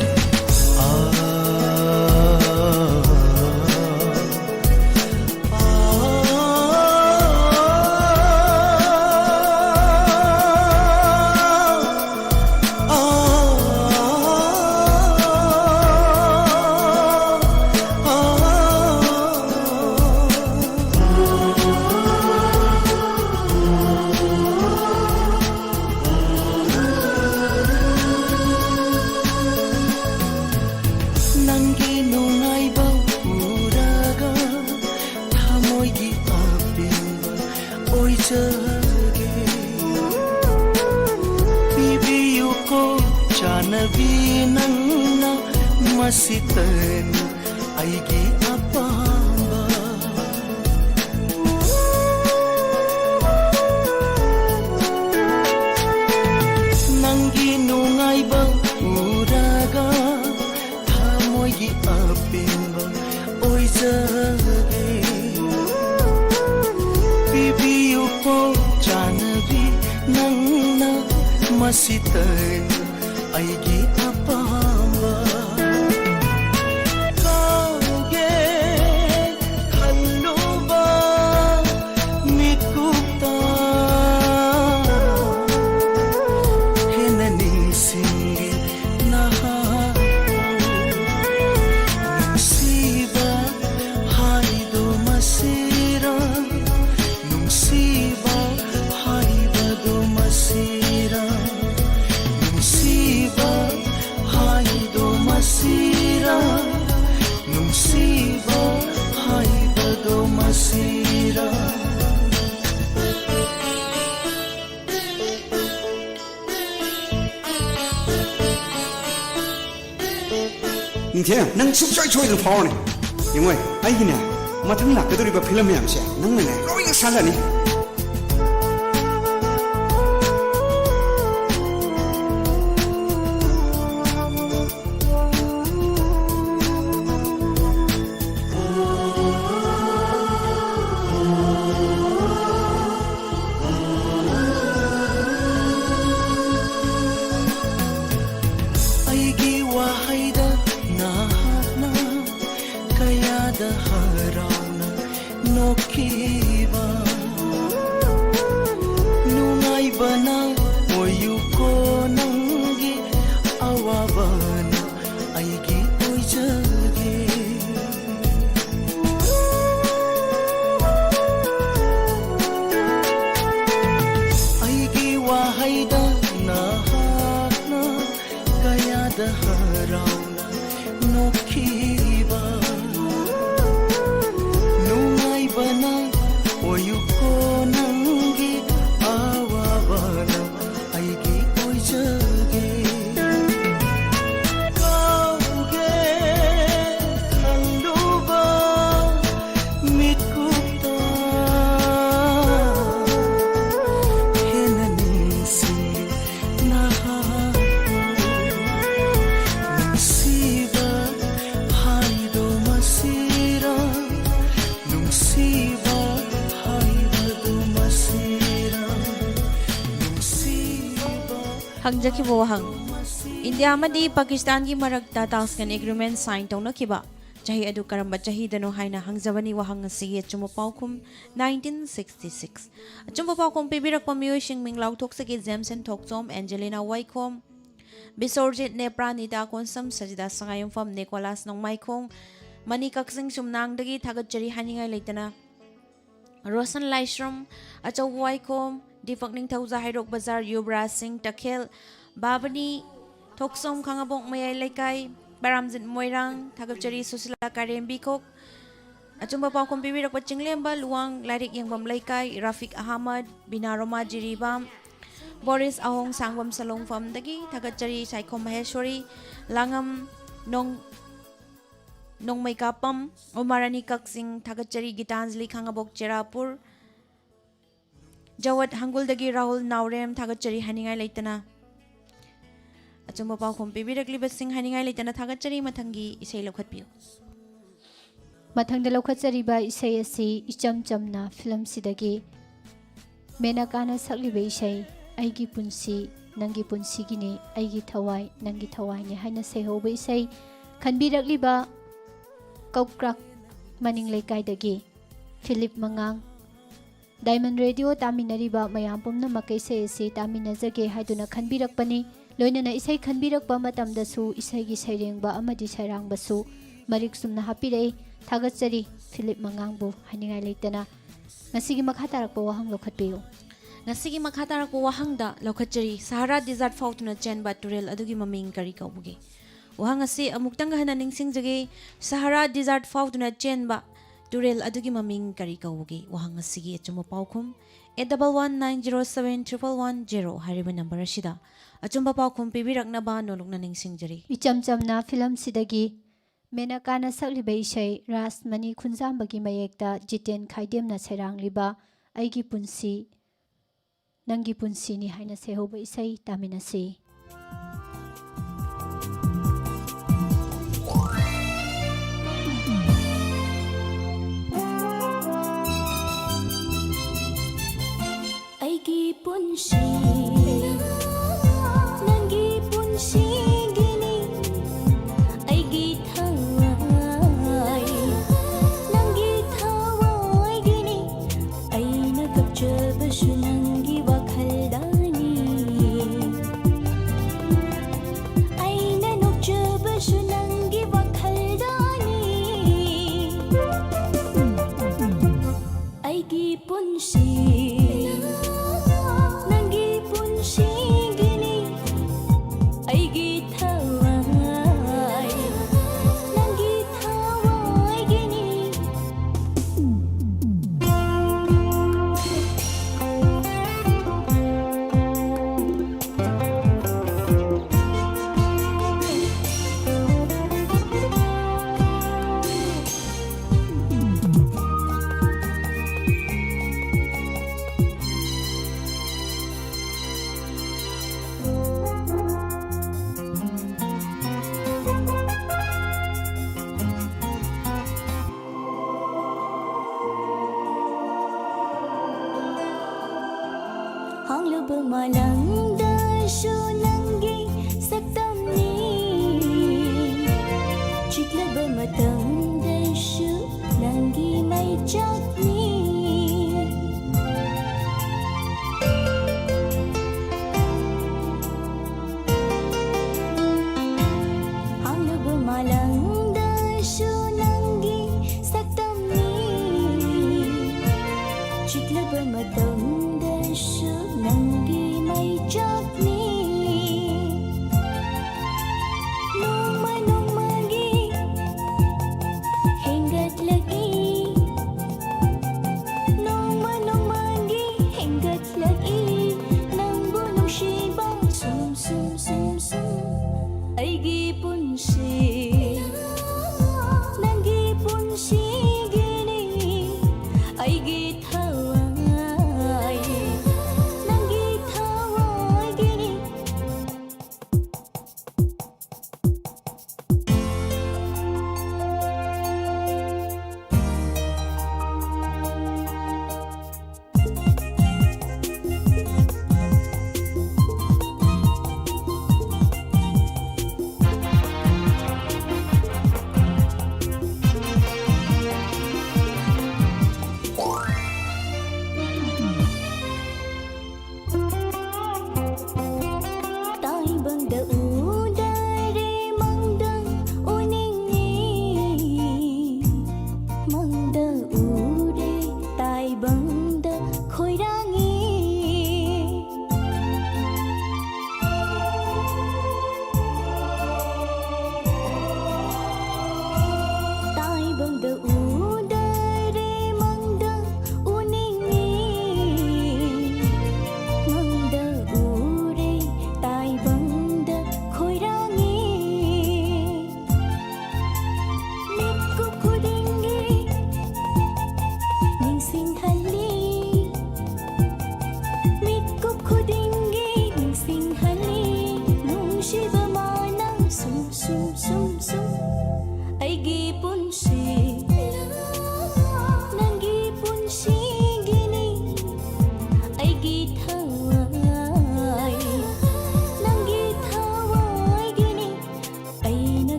ꯅꯪꯒꯤ ꯅꯨꯡꯉꯥꯏꯕ ꯎꯔꯒ ꯊꯃꯣꯏꯒꯤ ꯑꯄꯦꯟꯕ ꯑꯣꯏꯖꯒꯦ꯫ ꯄꯤꯕꯤꯌꯨꯀꯣ ꯆꯥꯅꯕꯤ ꯅꯪꯅ ꯃꯁꯤꯇꯅꯤ ꯑꯩꯒꯤ ꯑꯄꯥꯝꯕ꯫ ꯅꯪꯒꯤ ꯅꯨꯡꯉꯥꯏꯕ ꯎꯔꯒ ꯊꯃꯣꯏꯒꯤ ꯑꯄꯦꯟꯕ ꯃꯁꯤꯇ ꯑꯩꯒꯤ ꯑꯄꯥꯝꯕ꯫ ꯀꯥꯎꯒꯦ ꯈꯜꯂꯨꯕ ꯃꯤꯀꯨꯞꯇ ꯍꯦꯟꯅ ꯅꯤꯡꯁꯤꯡꯒꯦ ꯅꯍꯥꯛꯄꯨ꯫ ꯅꯨꯡꯁꯤꯕ ꯍꯥꯏꯗꯣ ꯃꯁꯤꯔꯥ? ꯅꯨꯡꯁꯤꯕ ꯍꯥꯏꯕꯗꯣ ꯃꯁꯤꯔꯥ? ꯅꯨꯡꯁꯤꯕ ꯍꯥꯏꯗꯣ ꯃꯁꯤꯔꯥ? ꯅꯨꯡꯁꯤꯕ ꯍꯥꯏꯕꯗꯣ ꯃꯁꯤꯔꯥ? ꯅꯤꯡꯊꯦꯝ, ꯅꯪ ꯁꯨꯡꯁꯣꯏ ꯁꯣꯏꯗꯅ ꯐꯥꯎꯔꯅꯤ꯫ ꯌꯦꯡꯉꯣꯏ, ꯑꯩꯒꯤꯅꯦ, ꯃꯊꯪ ꯂꯥꯛꯀꯗꯧꯔꯤꯕ ꯐꯤꯂꯝ ꯃꯌꯥꯝꯁꯦ ꯅꯪꯅꯅꯦ ꯂꯣꯏꯅ ꯁꯥꯜꯂꯅꯤ꯫ ꯑꯩꯒꯤ ꯋꯥꯍꯩꯗ ꯅꯍꯥꯛꯅ ꯀꯌꯥꯗ ꯍꯔꯥꯎꯅ ꯅꯣꯛꯈꯤꯕ꯫ ꯅꯨꯡꯉꯥꯏꯕꯅ ꯑꯣꯏꯌꯨꯀꯣ ꯅꯪꯒꯤ, ꯑꯋꯥꯕꯅ ꯑꯩꯒꯤ ꯑꯣꯏꯖꯒꯦ꯫ ꯑꯩꯒꯤ ꯋꯥꯍꯩꯗ ꯅꯍꯥꯛꯅ ꯀꯌꯥꯗ ꯍꯔꯥꯎꯅ ꯅꯣꯛꯈꯤꯕ꯫ ꯅꯨꯡꯉꯥꯏꯕꯅ ꯑꯣꯏꯌꯨꯀꯣ ꯅꯪꯒꯤ, ꯑꯋꯥꯕꯅ ꯑꯩꯒꯤ ꯑꯣꯏꯖꯒꯦ꯫ ꯀꯥꯎꯒꯦ ꯈꯜꯂꯨꯕ ꯃꯤꯀꯨꯞꯇ ꯍꯦꯟꯅ ꯅꯤꯡꯁꯤꯡ ꯅꯍꯥꯛꯄꯨ꯫ ꯅꯨꯡꯁꯤ ꯍꯪꯖꯈꯤꯕ ꯋꯥꯍꯪ, ꯏꯟꯗꯤꯌꯥ ꯑꯃꯗꯤ ꯄꯥꯀꯤꯁꯇꯥꯟꯒꯤ ꯃꯔꯛꯇ ꯇꯥꯁꯀꯟ ꯑꯦꯒ꯭ꯔꯤꯃꯦꯟ ꯁꯥꯏꯟ ꯇꯧꯅꯈꯤꯕ ꯆꯍꯤ ꯑꯗꯨ ꯀꯔꯝꯕ ꯆꯍꯤꯗꯅꯣ ꯍꯥꯏꯅ ꯍꯪꯖꯕꯅꯤ꯫ ꯋꯥꯍꯪ ꯑꯁꯤꯒꯤ ꯑꯆꯨꯝꯕ ꯄꯥꯎꯈꯨꯝ nineteen sixty six꯫ ꯑꯆꯨꯝꯕ ꯄꯥꯎꯈꯨꯝ ꯄꯤꯕꯤꯔꯛꯄ ꯃꯤꯑꯣꯏꯁꯤꯡ ꯃꯤꯡ ꯂꯥꯎꯊꯣꯛꯆꯒꯦ: ꯖꯦꯝꯁꯟ ꯊꯣꯛꯆꯣꯝ, ꯑꯦꯟꯖꯦꯂꯤꯅꯥ ꯋꯥꯏꯈꯣꯝ, ꯕꯤꯁꯣꯔꯖꯤꯠ ꯅꯦꯄ꯭ꯔꯥ, ꯅꯤꯇꯥ ꯀꯣꯟꯁꯝ, ꯁꯖꯤꯗꯥ ꯁꯉꯥꯏꯌꯨꯝꯐꯝ, ꯅꯤꯀꯣꯂꯥꯁ ꯅꯣꯡꯃꯥꯏꯈꯣꯡ, ꯃꯅꯤ ꯀꯛꯆꯤꯡ꯫ ꯁꯨꯝꯅꯥꯡꯗꯒꯤ ꯊꯥꯒꯠꯆꯔꯤ ꯍꯥꯏꯅꯤꯡꯉꯥꯏ ꯂꯩꯇꯅ ꯔꯣꯁꯟ ꯂꯥꯏꯁ꯭ꯔꯝ, ꯑꯆꯧꯕ ꯋꯥꯏꯈꯣꯝ, ꯗꯤꯄꯛ ꯅꯤꯡꯊꯧꯖꯥ, ꯍꯩꯔꯣꯛ ꯕꯖꯥꯔ, ꯌꯨꯕꯔꯥꯖ ꯁꯤꯡ, ꯇꯈꯦꯜ, ꯕꯥꯕꯅꯤ, ꯊꯣꯛꯆꯣꯝ, ꯈꯥꯉꯕꯣꯛ ꯃꯌꯥꯏ ꯂꯩꯀꯥꯏ, ꯄꯔꯥꯝꯖꯤꯠ, ꯃꯣꯏꯔꯥꯡ꯫ ꯊꯥꯒꯠꯆꯔꯤ ꯁꯨꯁꯤꯂꯥ ꯀꯥꯔꯦꯝꯕꯤ ꯀꯣꯛ꯫ ꯑꯆꯨꯝꯕ ꯄꯥꯎꯈꯨꯝ ꯄꯤꯕꯤꯔꯛꯄ ꯆꯤꯡꯂꯦꯝꯕ ꯂꯨꯋꯥꯡ ꯂꯥꯏꯔꯤꯛ ꯌꯦꯡꯐꯝ ꯂꯩꯀꯥꯏ, ꯔꯥꯐꯤꯛ ꯑꯍꯃꯗ, ꯕꯤꯅꯥ ꯔꯣꯃꯥ ꯖꯤꯔꯤꯕꯥꯝ, ꯕꯣꯔꯤꯁ ꯑꯍꯣꯡ ꯁꯥꯡꯕꯝ ꯁꯂꯣꯡꯐꯝꯗꯒꯤ꯫ ꯊꯥꯒꯠꯆꯔꯤ ꯁꯥꯏꯈꯣꯝ ꯃꯍꯦꯁꯣꯔꯤ, ꯂꯥꯡꯉꯝ ꯅꯣꯡ-, ꯅꯣꯡꯃꯩꯀꯥꯄꯝ ꯎꯃꯥꯔꯥꯅꯤ ꯀꯛꯆꯤꯡ꯫ ꯊꯥꯒꯠꯆꯔꯤ ꯒꯤꯇꯥꯟꯖꯂꯤ ꯈꯥꯉꯕꯣꯛ ꯆꯦꯔꯥꯄꯨꯔ꯫ ꯖꯋꯠ ꯍꯪꯒꯨꯜꯗꯒꯤ ꯔꯥꯍꯨꯜ ꯅꯥꯎꯔꯦꯝ꯫ ꯊꯥꯒꯠꯆꯔꯤ ꯍꯥꯏꯅꯤꯡꯉꯥꯏ ꯂꯩꯇꯅ꯫ ꯑꯆꯨꯝꯕ ꯄꯥꯎꯈꯨꯝ ꯄꯤꯕꯤꯔꯛꯂꯤꯕꯁꯤꯡ ꯍꯥꯏꯅꯤꯡꯉꯥꯏ ꯂꯩꯇꯅ ꯊꯥꯒꯠꯆꯔꯤ꯫ ꯃꯊꯪꯒꯤ ꯏꯁꯩ ꯂꯧꯈꯠꯄꯤꯌꯨ꯫ ꯃꯊꯪꯗ ꯂꯧꯈꯠꯆꯔꯤꯕ ꯏꯁꯩ ꯑꯁꯤ ꯏꯆꯝ ꯆꯝꯅ ꯐꯤꯂꯝꯁꯤꯗꯒꯤ ꯃꯦꯅꯀꯥꯅ ꯁꯛꯂꯤꯕ ꯏꯁꯩ, "ꯑꯩꯒꯤ ꯄꯨꯟꯁꯤ ꯅꯪꯒꯤ ꯄꯨꯟꯁꯤꯒꯤꯅꯤ, ꯑꯩꯒꯤ ꯊꯋꯥꯏ ꯅꯪꯒꯤ ꯊꯋꯥꯏꯅꯤ" ꯍꯥꯏꯅ ꯁꯩꯍꯧꯕ ꯏꯁꯩ꯫ ꯈꯟꯕꯤꯔꯛꯂꯤꯕ ꯀꯧꯀ꯭ꯔꯥꯛ ꯃꯅꯤꯡ ꯂꯩꯀꯥꯏꯗꯒꯤ ꯐꯤꯂꯤꯞ ꯃꯉꯥꯡ꯫ ꯗꯥꯏꯃꯟ ꯔꯦꯗꯤꯑꯣ ꯇꯥꯃꯤꯟꯅꯔꯤꯕ ꯃꯌꯥꯝ ꯄꯨꯝꯅꯃꯛꯀ ꯏꯁꯩ ꯑꯁꯤ ꯇꯥꯃꯤꯟꯅꯖꯒꯦ ꯍꯥꯏꯗꯨꯅ ꯈꯟꯕꯤꯔꯛꯄꯅꯤ꯫ ꯂꯣꯏꯅꯅ ꯏꯁꯩ ꯈꯟꯕꯤꯔꯛꯄ ꯃꯇꯝꯗꯁꯨ ꯏꯁꯩꯒꯤ ꯁꯩꯔꯦꯡꯕ ꯑꯃꯗꯤ ꯁꯩꯔꯥꯡꯕꯁꯨ ꯃꯔꯤꯛ ꯆꯨꯝꯅ ꯍꯥꯞꯄꯤꯔꯛꯏ꯫ ꯊꯥꯒꯠꯆꯔꯤ ꯐꯤꯂꯤꯞ ꯃꯉꯥꯡꯕꯨ ꯍꯥꯏꯅꯤꯡꯉꯥꯏ ꯂꯩꯇꯅ꯫ ꯉꯁꯤꯒꯤ ꯃꯈꯥ ꯇꯥꯔꯛꯄ ꯋꯥꯍꯪ ꯂꯧꯈꯠꯄꯤꯌꯨ꯫ ꯉꯁꯤꯒꯤ ꯃꯈꯥ ꯇꯥꯔꯛꯄ ꯋꯥꯍꯪꯗ ꯂꯧꯈꯠꯆꯔꯤ, ꯁꯍꯥꯔꯥ ꯗꯤꯖꯥꯔꯠ ꯐꯥꯎꯗꯨꯅ ꯆꯦꯟꯕ ꯇꯨꯔꯦꯜ ꯑꯗꯨꯒꯤ ꯃꯃꯤꯡ ꯀꯔꯤ ꯀꯧꯕꯒꯦ? ꯋꯥꯍꯪ ꯑꯁꯤ ꯑꯃꯨꯛꯇꯪꯒ ꯍꯟꯅ ꯅꯤꯡꯁꯤꯡꯖꯒꯦ, ꯁꯍꯥꯔꯥ ꯗꯤꯖꯥꯔꯠ ꯐꯥꯎꯗꯨꯅ ꯆꯦꯟꯕ ꯇꯨꯔꯦꯜ ꯑꯗꯨꯒꯤ ꯃꯃꯤꯡ ꯀꯔꯤ ꯀꯧꯕꯒꯦ? ꯋꯥꯍꯪ ꯑꯁꯤꯒꯤ ꯑꯆꯨꯝꯕ ꯄꯥꯎꯈꯨꯝ eight double one nine zero seven triple one zero ꯍꯥꯏꯔꯤꯕ ꯅꯝꯕꯔ ꯑꯁꯤꯗ ꯑꯆꯨꯝꯕ ꯄꯥꯎꯈꯨꯝ ꯄꯤꯕꯤꯔꯛꯅꯕ ꯅꯣꯂꯨꯛꯅ ꯅꯤꯡꯁꯤꯡꯖꯔꯤ꯫ ꯏꯆꯝ ꯆꯝꯅ ꯐꯤꯂꯝꯁꯤꯗꯒꯤ ꯃꯦꯅꯀꯥꯅ ꯁꯛꯂꯤꯕ ꯏꯁꯩ, ꯔꯥꯖꯃꯅꯤ ꯈꯨꯟꯖꯥꯝꯕꯒꯤ ꯃꯌꯦꯛꯇ ꯖꯤꯇꯦꯟ ꯈꯥꯏꯗꯦꯝꯅ ꯁꯩꯔꯥꯡꯂꯤꯕ "ꯑꯩꯒꯤ ꯄꯨꯟꯁꯤ ꯅꯪꯒꯤ ꯄꯨꯟꯁꯤꯅꯤ" ꯍꯥꯏꯅ ꯁꯩꯍꯧꯕ ꯏꯁꯩ ꯇꯥꯃꯤꯟꯅꯁꯤ꯫ ꯑꯩꯒꯤ ꯄꯨꯟꯁꯤ ꯅꯨꯡꯉꯥꯏꯕꯁꯨ ꯅꯪꯒꯤ ꯋꯥꯈꯜꯗꯅꯤ꯫ ꯑꯩꯅ ꯅꯣꯛꯆꯕꯁꯨ ꯅꯪꯒꯤ ꯋꯥꯈꯜꯗꯅꯤ꯫ ꯑꯩꯒꯤ ꯄꯨꯟꯁꯤ ꯅꯪꯒꯤ ꯄꯨꯟꯁꯤꯒꯤꯅꯤ꯫ ꯑꯩꯒꯤ ꯊꯋꯥꯏ ꯅꯪꯒꯤ ꯊꯋꯥꯏꯒꯤꯅꯤ꯫ ꯍꯥꯡꯂꯕ ꯃꯥꯂꯪꯗꯁꯨ ꯅꯪꯒꯤ ꯁꯛꯇꯝꯅꯤ꯫ ꯆꯤꯛꯂꯕ ꯃꯇꯝꯗꯁꯨ ꯅꯪꯒꯤ ꯃꯩꯆꯥꯛꯅꯤ꯫ ꯍꯥꯡꯂꯕ ꯃꯥꯂꯪꯗꯁꯨ ꯅꯪꯒꯤ ꯁꯛꯇꯝꯅꯤ꯫ ꯆꯤꯛꯂꯕ ꯃꯇꯝꯗꯁꯨ ꯅꯪꯒꯤ ꯃꯩꯆꯥꯛꯅꯤ꯫ ꯅꯣꯡꯃ ꯅꯣꯡꯃꯒꯤ ꯍꯦꯟꯒꯠꯂꯛꯏ꯫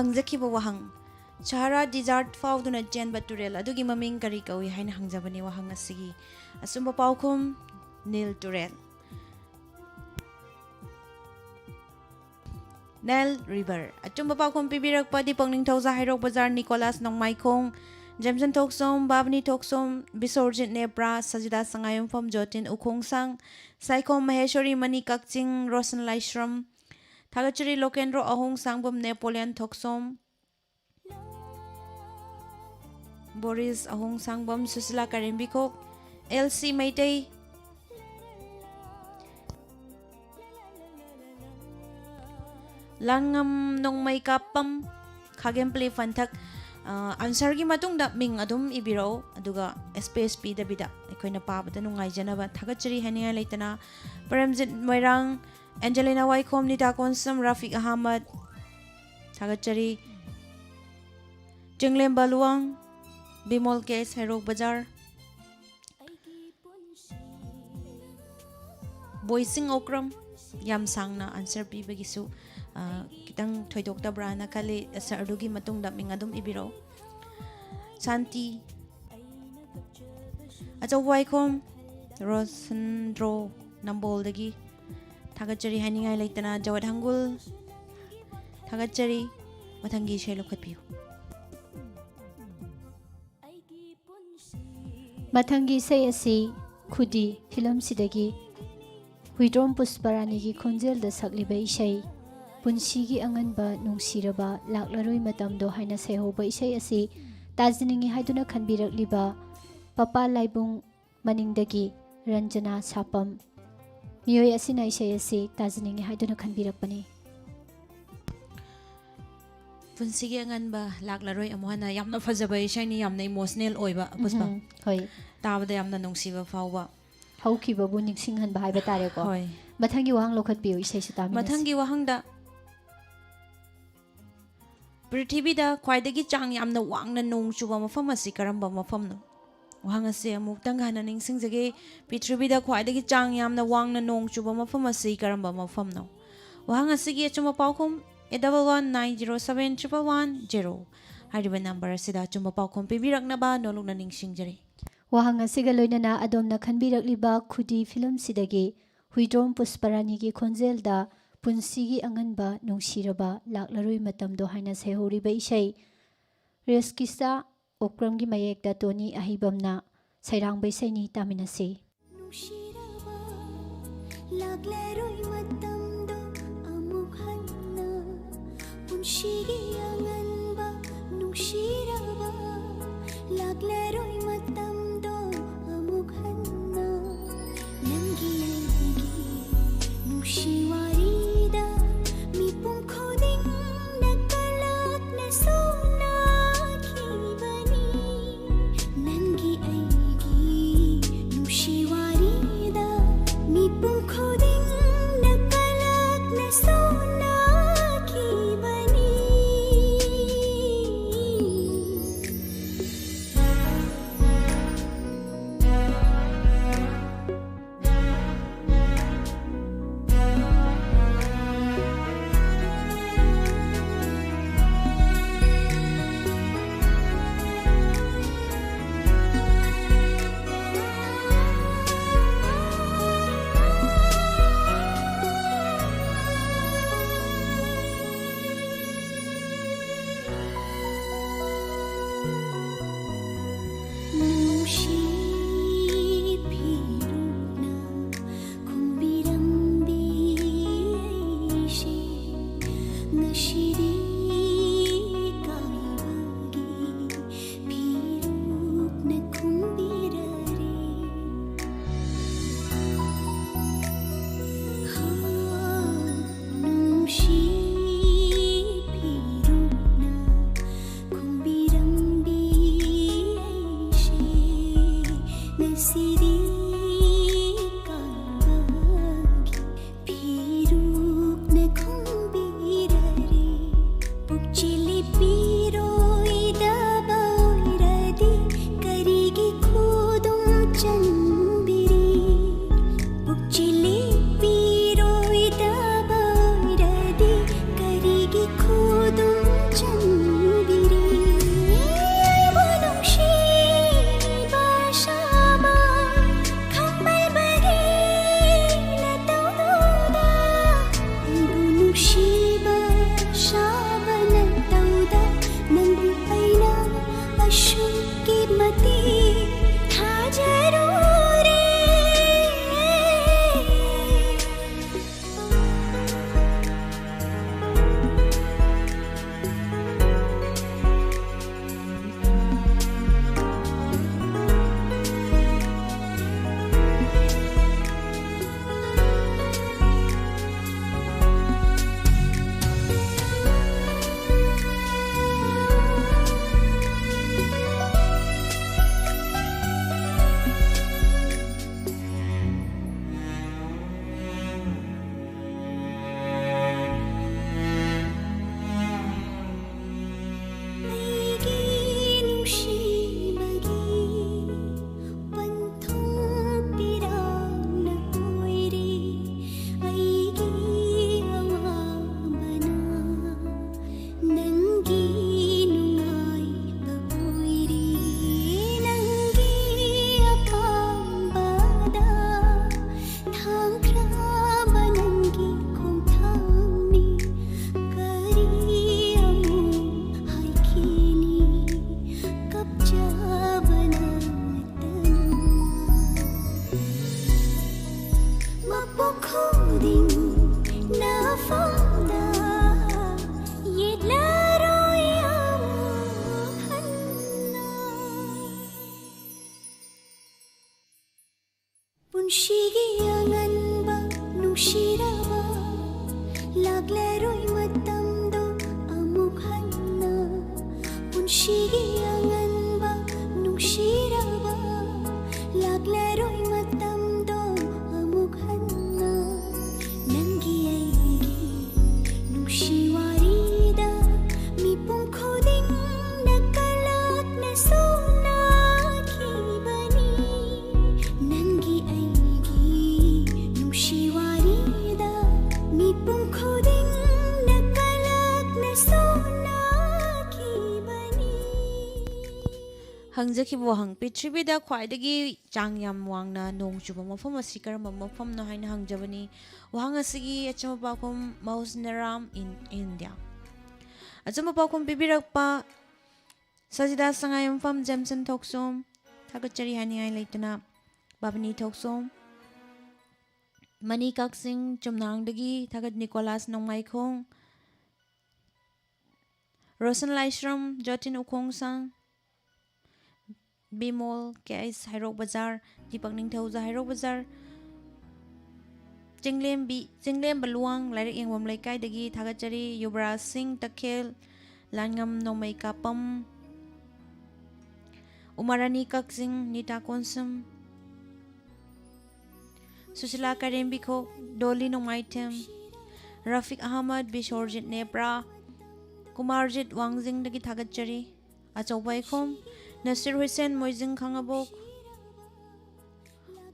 ꯍꯪꯖꯈꯤꯕ ꯋꯥꯍꯪ, ꯁꯍꯥꯔꯥ ꯗꯤꯖꯥꯔꯠ ꯐꯥꯎꯗꯨꯅ ꯆꯦꯟꯕ ꯇꯨꯔꯦꯜ ꯑꯗꯨꯒꯤ ꯃꯃꯤꯡ ꯀꯔꯤ ꯀꯧꯏ ꯍꯥꯏꯅ ꯍꯪꯖꯕꯅꯤ ꯋꯥꯍꯪ ꯑꯁꯤꯒꯤ ꯑꯆꯨꯝꯕ ꯄꯥꯎꯈꯨꯝ, ꯅꯤꯜ ꯇꯨꯔꯦꯜ꯫ Nile river. ꯑꯆꯨꯝꯕ ꯄꯥꯎꯈꯨꯝ ꯄꯤꯕꯤꯔꯛꯄ ꯗꯤꯄꯛ ꯅꯤꯡꯊꯧꯖꯥ, ꯍꯩꯔꯣꯛ ꯕꯖꯥꯔ, ꯅꯤꯀꯣꯂꯥꯁ ꯅꯣꯡꯃꯥꯏꯈꯣꯡ, ꯖꯦꯝꯁꯟ ꯊꯣꯛꯆꯣꯝ, ꯕꯥꯕꯅꯤ ꯊꯣꯛꯆꯣꯝ, ꯕꯤꯁꯣꯔꯖꯤꯠ ꯅꯦꯄ꯭ꯔꯥ, ꯁꯖꯤꯗꯥ ꯁꯉꯥꯏꯌꯨꯝꯐꯝ, ꯖꯣꯇꯤꯟ ꯎꯈꯣꯡꯁꯥꯡ, ꯁꯥꯏꯈꯣꯝ ꯃꯍꯦꯁꯣꯔꯤ, ꯃꯅꯤ ꯀꯛꯆꯤꯡ, ꯔꯣꯁꯟ ꯂꯥꯏꯁ꯭ꯔꯝ, ꯊꯥꯒꯠꯆꯔꯤ ꯂꯣꯀꯦꯟꯗ꯭ꯔꯣ ꯑꯍꯣꯡꯁꯥꯡꯕꯝ, ꯅꯦꯄꯣꯂꯤꯌꯟ ꯊꯣꯛꯆꯣꯝ, ꯕꯣꯔꯤꯁ ꯑꯍꯣꯡꯁꯥꯡꯕꯝ, ꯁꯨꯁꯤꯂꯥ ꯀꯔꯦꯝꯕꯤꯈꯣꯛ, ꯑꯦꯜ ꯁꯤ ꯃꯩꯇꯩ, ꯂꯥꯡꯉꯝ ꯅꯣꯡꯃꯩ ꯀꯥꯞꯄꯝ, ꯈꯥꯒꯦꯝꯄꯂꯤ ꯐꯟꯊꯛ꯫ ꯑ, ꯑꯟꯁꯔꯒꯤ ꯃꯇꯨꯡꯗ ꯃꯤꯡ ꯑꯗꯨꯝ ꯏꯕꯤꯔꯛꯎ, ꯑꯗꯨꯒ ꯁ꯭ꯄꯦꯁ ꯄꯤꯗꯕꯤꯗ ꯑꯩꯈꯣꯏꯅ ꯄꯥꯕꯗ ꯅꯨꯡꯉꯥꯏꯖꯅꯕ꯫ ꯊꯥꯒꯠꯆꯔꯤ ꯍꯥꯏꯅꯤꯡꯉꯥꯏ ꯂꯩꯇꯅ ꯄ꯭ꯔꯦꯝꯖꯤꯠ ꯃꯣꯏꯔꯥꯡ, ꯑꯦꯟꯖꯦꯂꯤꯅꯥ ꯋꯥꯏꯈꯣꯝ, ꯅꯤꯇꯥ ꯀꯣꯟꯁꯝ, ꯔꯥꯐꯤꯛ ꯑꯍꯃꯗ꯫ ꯊꯥꯒꯠꯆꯔꯤ꯫ ꯆꯤꯡꯂꯦꯝꯕ ꯂꯨꯋꯥꯡ, ꯕꯤꯃꯣꯜ ꯀꯦ, ꯁꯦꯔꯣꯛ ꯕꯖꯥꯔ, ꯕꯣꯏꯁꯤꯡ ꯑꯣꯀ꯭ꯔꯝ꯫ ꯌꯥꯝ ꯁꯥꯡꯅ ꯑꯟꯁꯔ ꯄꯤꯕꯒꯤꯁꯨ, ꯑ, ꯈꯤꯇꯪ ꯊꯣꯏꯗꯣꯛꯇꯕ꯭ꯔꯥꯅ ꯈꯜꯂꯤ꯫ ꯑꯟꯁꯔ ꯑꯗꯨꯒꯤ ꯃꯇꯨꯡꯗ ꯃꯤꯡ ꯑꯗꯨꯝ ꯏꯕꯤꯔꯛꯎ꯫ ꯁꯥꯟꯇꯤ꯫ ꯑꯆꯧꯕ ꯋꯥꯏꯈꯣꯝ, ꯔꯣꯁꯟꯗ꯭ꯔꯣ ꯅꯝꯕꯣꯜꯗꯒꯤ꯫ ꯊꯥꯒꯠꯆꯔꯤ ꯍꯥꯏꯅꯤꯡꯉꯥꯏ ꯂꯩꯇꯅ ꯖꯋꯠ ꯍꯪꯒꯨꯜ꯫ ꯊꯥꯒꯠꯆꯔꯤ꯫ ꯃꯊꯪꯒꯤ ꯏꯁꯩ ꯂꯧꯈꯠꯄꯤꯌꯨ꯫ ꯃꯊꯪꯒꯤ ꯏꯁꯩ ꯑꯁꯤ ꯈꯨꯗꯤ ꯐꯤꯂꯝꯁꯤꯗꯒꯤ ꯍꯨꯏꯗ꯭ꯔꯣꯝ ꯄꯨꯁꯄꯔꯥꯅꯤꯒꯤ ꯈꯣꯟꯖꯦꯜꯗ ꯁꯛꯂꯤꯕ ꯏꯁꯩ ꯄꯨꯟꯁꯤꯒꯤ ꯑꯉꯟꯕ ꯅꯨꯡꯁꯤꯔꯕ ꯂꯥꯛꯂꯔꯣꯏ ꯃꯇꯝꯗꯣ ꯍꯥꯏꯅ ꯁꯩꯍꯧꯕ ꯏꯁꯩ ꯑꯁꯤ ꯇꯥꯖꯅꯤꯡꯏ ꯍꯥꯏꯗꯨꯅ ꯈꯟꯕꯤꯔꯛꯂꯤꯕ ꯄꯄꯥ ꯂꯥꯏꯕꯨꯡ ꯃꯅꯤꯡꯗꯒꯤ ꯔꯟꯖꯅꯥ ꯁꯥꯄꯝ ꯃꯤꯑꯣꯏ ꯑꯁꯤꯅ ꯏꯁꯩ ꯑꯁꯤ ꯇꯥꯖꯅꯤꯡꯏ ꯍꯥꯏꯗꯨꯅ ꯈꯟꯕꯤꯔꯛꯄꯅꯤ꯫ ꯄꯨꯟꯁꯤꯒꯤ ꯑꯉꯟꯕ ꯂꯥꯛꯂꯔꯣꯏ ꯑꯃꯨꯛ ꯍꯟꯅ꯫ ꯌꯥꯝꯅ ꯐꯖꯕ ꯏꯁꯩꯅꯤ, ꯌꯥꯝꯅ ꯏꯃꯣꯁꯅꯦꯜ ꯑꯣꯏꯕ, ꯄꯨꯁꯄꯥ꯫ ꯎꯝ, ꯍꯣꯏ꯫ ꯇꯥꯕꯗ ꯌꯥꯝꯅ ꯅꯨꯡꯁꯤꯕ ꯐꯥꯎꯕ꯫ ꯍꯧꯈꯤꯕꯕꯨ ꯅꯤꯡꯁꯤꯡꯍꯟꯕ ꯍꯥꯏꯕ ꯇꯥꯔꯦꯀꯣ꯫ ꯍꯣꯏ꯫ ꯃꯊꯪꯒꯤ ꯋꯥꯍꯪ ꯂꯧꯈꯠꯄꯤꯌꯨ, ꯏꯁꯩꯁꯨ ꯇꯥꯃꯤꯟꯅꯁꯤ꯫ ꯃꯊꯪꯒꯤ ꯋꯥꯍꯪꯗ, ꯄ꯭ꯔꯤꯊꯤꯕꯤꯗ ꯈ꯭ꯋꯥꯏꯗꯒꯤ ꯆꯥꯡ ꯌꯥꯝꯅ ꯋꯥꯡꯅ ꯅꯣꯡ ꯆꯨꯕ ꯃꯐꯝ ꯑꯁꯤ ꯀꯔꯝꯕ ꯃꯐꯝꯅꯣ? ꯋꯥꯍꯪ ꯑꯁꯤ ꯑꯃꯨꯛꯇꯪ ꯍꯟꯅ ꯅꯤꯡꯁꯤꯡꯖꯒꯦ꯫ ꯄ꯭ꯔꯤꯊꯤꯕꯤꯗ ꯈ꯭ꯋꯥꯏꯗꯒꯤ ꯆꯥꯡ ꯌꯥꯝꯅ ꯋꯥꯡꯅ ꯅꯣꯡ ꯆꯨꯕ ꯃꯐꯝ ꯑꯁꯤ ꯀꯔꯝꯕ ꯃꯐꯝꯅꯣ? ꯋꯥꯍꯪ ꯑꯁꯤꯒꯤ ꯑꯆꯨꯝꯕ ꯄꯥꯎꯈꯨꯝ, eight double one nine zero seven triple one zero꯫ ꯍꯥꯏꯔꯤꯕ ꯅꯝꯕꯔ ꯑꯁꯤꯗ ꯑꯆꯨꯝꯕ ꯄꯥꯎꯈꯨꯝ ꯄꯤꯕꯤꯔꯛꯅꯕ ꯅꯣꯂꯨꯛꯅ ꯅꯤꯡꯁꯤꯡꯖꯔꯤ꯫ ꯋꯥꯍꯪ ꯑꯁꯤꯒ ꯂꯣꯏꯅꯅ ꯑꯗꯣꯝꯅ ꯈꯟꯕꯤꯔꯛꯂꯤꯕ ꯈꯨꯗꯤ ꯐꯤꯂꯝꯁꯤꯗꯒꯤ ꯍꯨꯏꯗ꯭ꯔꯣꯝ ꯄꯨꯁꯄꯔꯥꯅꯤꯒꯤ ꯈꯣꯟꯖꯦꯜꯗ ꯄꯨꯟꯁꯤꯒꯤ ꯑꯉꯟꯕ ꯅꯨꯡꯁꯤꯔꯕ ꯂꯥꯛꯂꯔꯣꯏ ꯃꯇꯝꯗꯣ ꯍꯥꯏꯅ ꯁꯩꯍꯧꯔꯤꯕ ꯏꯁꯩ ꯔꯦꯁꯀꯤꯁꯥ ꯑꯣꯀ꯭ꯔꯝꯒꯤ ꯃꯌꯦꯛꯇ ꯇꯣꯅꯤ ꯑꯍꯩꯕꯝꯅ ꯁꯩꯔꯥꯡꯕ ꯏꯁꯩꯅꯤ, ꯇꯥꯃꯤꯟꯅꯁꯤ꯫ ꯅꯨꯡꯁꯤꯔꯕ ꯂꯥꯛꯂꯔꯣꯏ ꯃꯇꯝꯗꯣ ꯑꯃꯨꯛ ꯍꯟꯅ, ꯄꯨꯟꯁꯤꯒꯤ ꯑꯉꯟꯕ ꯅꯨꯡꯁꯤꯔꯕ ꯂꯥꯛꯂꯔꯣꯏ ꯃꯇꯝꯗꯣ ꯑꯃꯨꯛ ꯍꯟꯅ, ꯅꯪꯒꯤ ꯑꯩꯒꯤ ꯅꯨꯡꯁꯤ ꯋꯥꯔꯤꯗ ꯃꯤꯄꯨꯝ ꯈꯨꯗꯤꯡꯅ ꯀꯂꯛꯅ ꯁꯣꯟꯅꯈꯤꯕꯅꯤ꯫ ꯅꯪꯒꯤ ꯑꯩꯒꯤ ꯅꯨꯡꯁꯤ ꯋꯥꯔꯤꯗ ꯃꯤꯄꯨꯝ ꯈꯨꯗꯤꯡꯅ ꯀꯂꯛꯅ ꯁꯣꯟꯅꯈꯤꯕꯅꯤ꯫ ꯄꯨꯈꯨꯗꯤꯡ ꯅꯐꯝꯗ ꯌꯦꯠꯂꯔꯣꯏ ꯑꯃꯨꯛ ꯍꯟꯅ꯫ ꯄꯨꯟꯁꯤꯒꯤ ꯑꯉꯟꯕ ꯅꯨꯡꯁꯤꯔꯕ, ꯂꯥꯛꯂꯔꯣꯏ ꯃꯇꯝꯗꯣ ꯑꯃꯨꯛ ꯍꯟꯅ꯫ ꯄꯨꯟꯁꯤꯒꯤ ꯑꯉꯟꯕ ꯅꯨꯡꯁꯤꯔꯕ, ꯂꯥꯛꯂꯔꯣꯏ ꯃꯇꯝꯗꯣ ꯑꯃꯨꯛ ꯍꯟꯅ꯫ ꯅꯪꯒꯤ ꯑꯩꯒꯤ ꯅꯨꯡꯁꯤ ꯋꯥꯔꯤꯗ ꯃꯤꯄꯨꯝ ꯈꯨꯗꯤꯡꯅ ꯀꯂꯛꯅ ꯁꯣꯟꯅꯈꯤꯕꯅꯤ꯫ ꯅꯪꯒꯤ ꯑꯩꯒꯤ ꯅꯨꯡꯁꯤ ꯋꯥꯔꯤꯗ ꯃꯤꯄꯨꯝ ꯈꯨꯗꯤꯡꯅ ꯀꯂꯛꯅ ꯁꯣꯟꯅꯈꯤꯕꯅꯤ꯫ ꯍꯪꯖꯈꯤꯕ ꯋꯥꯍꯪ, ꯄ꯭ꯔꯤꯊꯤꯕꯤꯗ ꯈ꯭ꯋꯥꯏꯗꯒꯤ ꯆꯥꯡ ꯌꯥꯝ ꯋꯥꯡꯅ ꯅꯣꯡ ꯆꯨꯕ ꯃꯐꯝ ꯑꯁꯤ ꯀꯔꯝꯕ ꯃꯐꯝꯅꯣ ꯍꯥꯏꯅ ꯍꯪꯖꯕꯅꯤ꯫ ꯋꯥꯍꯪ ꯑꯁꯤꯒꯤ ꯑꯆꯨꯝꯕ ꯄꯥꯎꯈꯨꯝ, ꯃꯧꯁꯤꯅꯔꯥꯝ in India꯫ ꯑꯆꯨꯝꯕ ꯄꯥꯎꯈꯨꯝ ꯄꯤꯕꯤꯔꯛꯄ ꯁꯖꯤꯗꯥ ꯁꯉꯥꯏꯌꯨꯝꯐꯝ, ꯖꯦꯝꯁꯟ ꯊꯣꯛꯁꯣꯝ, ꯊꯥꯒꯠꯆꯔꯤ ꯍꯥꯏꯅꯤꯡꯉꯥꯏ ꯂꯩꯇꯅ꯫ ꯕꯥꯕꯅꯤ ꯊꯣꯛꯁꯣꯝ, ꯃꯅꯤ ꯀꯛꯆꯤꯡ ꯆꯨꯝꯅꯥꯡꯗꯒꯤ ꯊꯥꯒꯠ-, ꯅꯤꯀꯣꯂꯥꯁ ꯅꯣꯡꯃꯥꯏꯈꯣꯡ, ꯔꯣꯁꯟ ꯂꯥꯏꯁ꯭ꯔꯝ, ꯖꯣꯇꯤꯟ ꯎꯈꯣꯡꯁꯥꯡ, ꯕꯤꯃꯣꯜ, ꯀꯦ ꯑꯩꯁ ꯍꯩꯔꯣꯛ ꯕꯖꯥꯔ, ꯗꯤꯄꯛ ꯅꯤꯡꯊꯧꯖꯥ ꯍꯩꯔꯣꯛ ꯕꯖꯥꯔ, ꯆꯤꯡꯂꯦꯝꯕꯤ, ꯆꯤꯡꯂꯦꯝꯕ ꯂꯨꯋꯥꯡ ꯂꯥꯏꯔꯤꯛ ꯌꯦꯡꯐꯝ ꯂꯩꯀꯥꯏꯗꯒꯤ ꯊꯥꯒꯠꯆꯔꯤ, ꯌꯨꯕꯔꯥꯖ ꯁꯤꯡ ꯇꯈꯦꯜ, ꯂꯥꯟꯉꯝ ꯅꯣꯡꯃꯩ ꯀꯥꯄꯝ, ꯎꯃꯥꯔꯥꯅꯤ ꯀꯛꯆꯤꯡ, ꯅꯤꯇꯥ ꯀꯣꯟꯁꯝ, ꯁꯨꯁꯤꯂꯥ ꯀꯔꯦꯝꯕꯤꯈꯣꯛ, ꯗꯣꯂꯤ ꯅꯣꯡꯃꯥꯏꯊꯦꯝ, ꯔꯐꯤꯛ ꯑꯍꯃꯗ, ꯕꯤꯁꯣꯔꯖꯤꯠ ꯅꯦꯄ꯭ꯔꯥ, ꯀꯨꯃꯥꯔꯖꯤꯠ ꯋꯥꯡꯖꯤꯡꯗꯒꯤ ꯊꯥꯒꯠꯆꯔꯤ꯫ ꯑꯆꯧꯕ ꯏꯈꯣꯝ, ꯅꯁꯤꯔ ꯍꯨꯏꯁꯦꯟ, ꯃꯣꯏꯖꯤꯡ ꯈꯥꯉꯕꯣꯛ,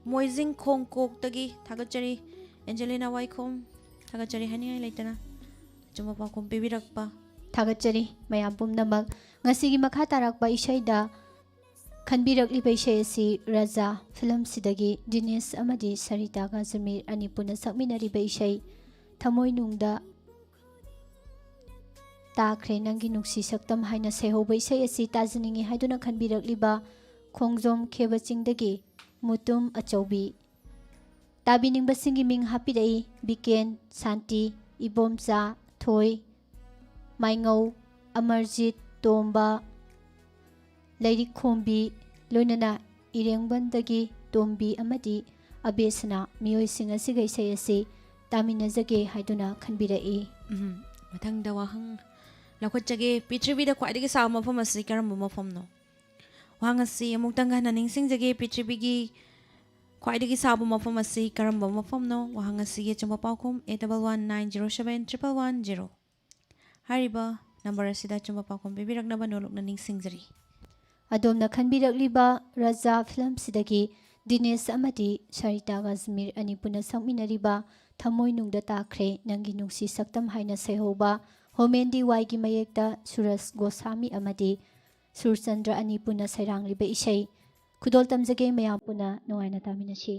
ꯃꯣꯏꯖꯤꯡ ꯈꯣꯡꯀꯣꯛꯇꯒꯤ ꯊꯥꯒꯠꯆꯔꯤ꯫ ꯑꯦꯟꯖꯦꯂꯤꯅꯥ ꯋꯥꯏꯈꯣꯝ, ꯊꯥꯒꯠꯆꯔꯤ ꯍꯥꯏꯅꯤꯡꯉꯥꯏ ꯂꯩꯇꯅ ꯑꯆꯨꯝꯕ ꯄꯥꯎꯈꯨꯝ ꯄꯤꯕꯤꯔꯛꯄ꯫ ꯊꯥꯒꯠꯆꯔꯤ ꯃꯌꯥꯝ ꯄꯨꯝꯅꯃꯛ꯫ ꯉꯁꯤꯒꯤ ꯃꯈꯥ ꯇꯥꯔꯛꯄ ꯏꯁꯩꯗ ꯈꯟꯕꯤꯔꯛꯂꯤꯕ ꯏꯁꯩ ꯑꯁꯤ ꯔꯥꯖꯥ ꯐꯤꯂꯝꯁꯤꯗꯒꯤ ꯗꯤꯅꯦꯁ ꯑꯃꯗꯤ ꯁꯔꯤꯇꯥ ꯒꯥꯖꯃꯤꯔ ꯑꯅꯤ ꯄꯨꯟꯅ ꯁꯛꯃꯤꯟꯅꯔꯤꯕ ꯏꯁꯩ ꯊꯃꯣꯏꯅꯨꯡꯗ ꯇꯥꯈ꯭ꯔꯦ ꯅꯪꯒꯤ ꯅꯨꯡꯁꯤ ꯁꯛꯇꯝ ꯍꯥꯏꯅ ꯁꯩꯍꯧꯕ ꯏꯁꯩ ꯑꯁꯤ ꯇꯥꯖꯅꯤꯡꯏ ꯍꯥꯏꯗꯨꯅ ꯈꯟꯕꯤꯔꯛꯂꯤꯕ ꯈꯣꯡꯖꯣꯝ ꯈꯦꯕ ꯆꯤꯡꯗꯒꯤ ꯃꯨꯇꯨꯝ ꯑꯆꯧꯕꯤ꯫ ꯇꯥꯕꯤꯅꯤꯡꯕꯁꯤꯡꯒꯤ ꯃꯤꯡ ꯍꯥꯞꯄꯤꯔꯛꯏ: ꯕꯤꯀꯦꯟ, ꯁꯥꯟꯇꯤ, ꯏꯕꯣꯝꯆꯥ, ꯊꯣꯏ, ꯃꯥꯏꯉꯧ, ꯑꯃꯔꯖꯤꯠ, ꯇꯣꯝꯕ, ꯂꯥꯏꯔꯤꯛ ꯈꯣꯝꯕꯤ, ꯂꯣꯏꯅꯅ ꯏꯔꯦꯡꯕꯟꯗꯒꯤ ꯇꯣꯝꯕꯤ ꯑꯃꯗꯤ ꯑꯕꯦꯁꯅ ꯃꯤꯑꯣꯏꯁꯤꯡ ꯑꯁꯤꯒ ꯏꯁꯩ ꯑꯁꯤ ꯇꯥꯃꯤꯟꯅꯖꯒꯦ ꯍꯥꯏꯗꯨꯅ ꯈꯟꯕꯤꯔꯛꯏ꯫ ꯎꯝ, ꯃꯊꯪꯗ ꯋꯥꯍꯪ ꯂꯧꯈꯠꯆꯒꯦ꯫ ꯄ꯭ꯔꯤꯊꯤꯕꯤꯗ ꯈ꯭ꯋꯥꯏꯗꯒꯤ ꯁꯥꯕ ꯃꯐꯝ ꯑꯁꯤ ꯀꯔꯝꯕ ꯃꯐꯝꯅꯣ? ꯋꯥꯍꯪ ꯑꯁꯤ ꯑꯃꯨꯛꯇꯪ ꯍꯟꯅ ꯅꯤꯡꯁꯤꯡꯖꯒꯦ꯫ ꯄ꯭ꯔꯤꯊꯤꯕꯤꯒꯤ ꯈ꯭ꯋꯥꯏꯗꯒꯤ ꯁꯥꯕ ꯃꯐꯝ ꯑꯁꯤ ꯀꯔꯝꯕ ꯃꯐꯝꯅꯣ? ꯋꯥꯍꯪ ꯑꯁꯤꯒꯤ ꯑꯆꯨꯝꯕ ꯄꯥꯎꯈꯨꯝ eight double one nine zero seven triple one zero꯫ ꯍꯥꯏꯔꯤꯕ ꯅꯝꯕꯔ ꯑꯁꯤꯗ ꯑꯆꯨꯝꯕ ꯄꯥꯎꯈꯨꯝ ꯄꯤꯕꯤꯔꯛꯅꯕ ꯅꯣꯂꯨꯛꯅ ꯅꯤꯡꯁꯤꯡꯖꯔꯤ꯫ ꯑꯗꯣꯝꯅ ꯈꯟꯕꯤꯔꯛꯂꯤꯕ ꯔꯖꯥ ꯐꯤꯂꯝꯁꯤꯗꯒꯤ ꯗꯤꯅꯦꯁ ꯑꯃꯗꯤ ꯁꯔꯤꯇꯥ ꯀꯥꯖꯃꯤꯔ ꯑꯅꯤ ꯄꯨꯟꯅ ꯁꯛꯃꯤꯟꯅꯔꯤꯕ ꯊꯃꯣꯏꯅꯨꯡꯗ ꯇꯥꯈ꯭ꯔꯦ ꯅꯪꯒꯤ ꯅꯨꯡꯁꯤ ꯁꯛꯇꯝ ꯍꯥꯏꯅ ꯁꯩꯍꯧꯕ ꯍꯣꯃꯦꯟ ꯗꯤ ꯋꯥꯏꯒꯤ ꯃꯌꯦꯛꯇ ꯁꯨꯔꯖ ꯒꯣꯁꯥꯃꯤ ꯑꯃꯗꯤ ꯁꯨꯔꯆꯟꯗ꯭ꯔ ꯑꯅꯤ ꯄꯨꯟꯅ ꯁꯩꯔꯥꯡꯂꯤꯕ ꯏꯁꯩ ꯈꯨꯗꯣꯜ ꯇꯝꯖꯒꯦ꯫ ꯃꯌꯥꯝ ꯄꯨꯟꯅ ꯅꯨꯡꯉꯥꯏꯅ ꯇꯥꯃꯤꯟꯅꯁꯤ꯫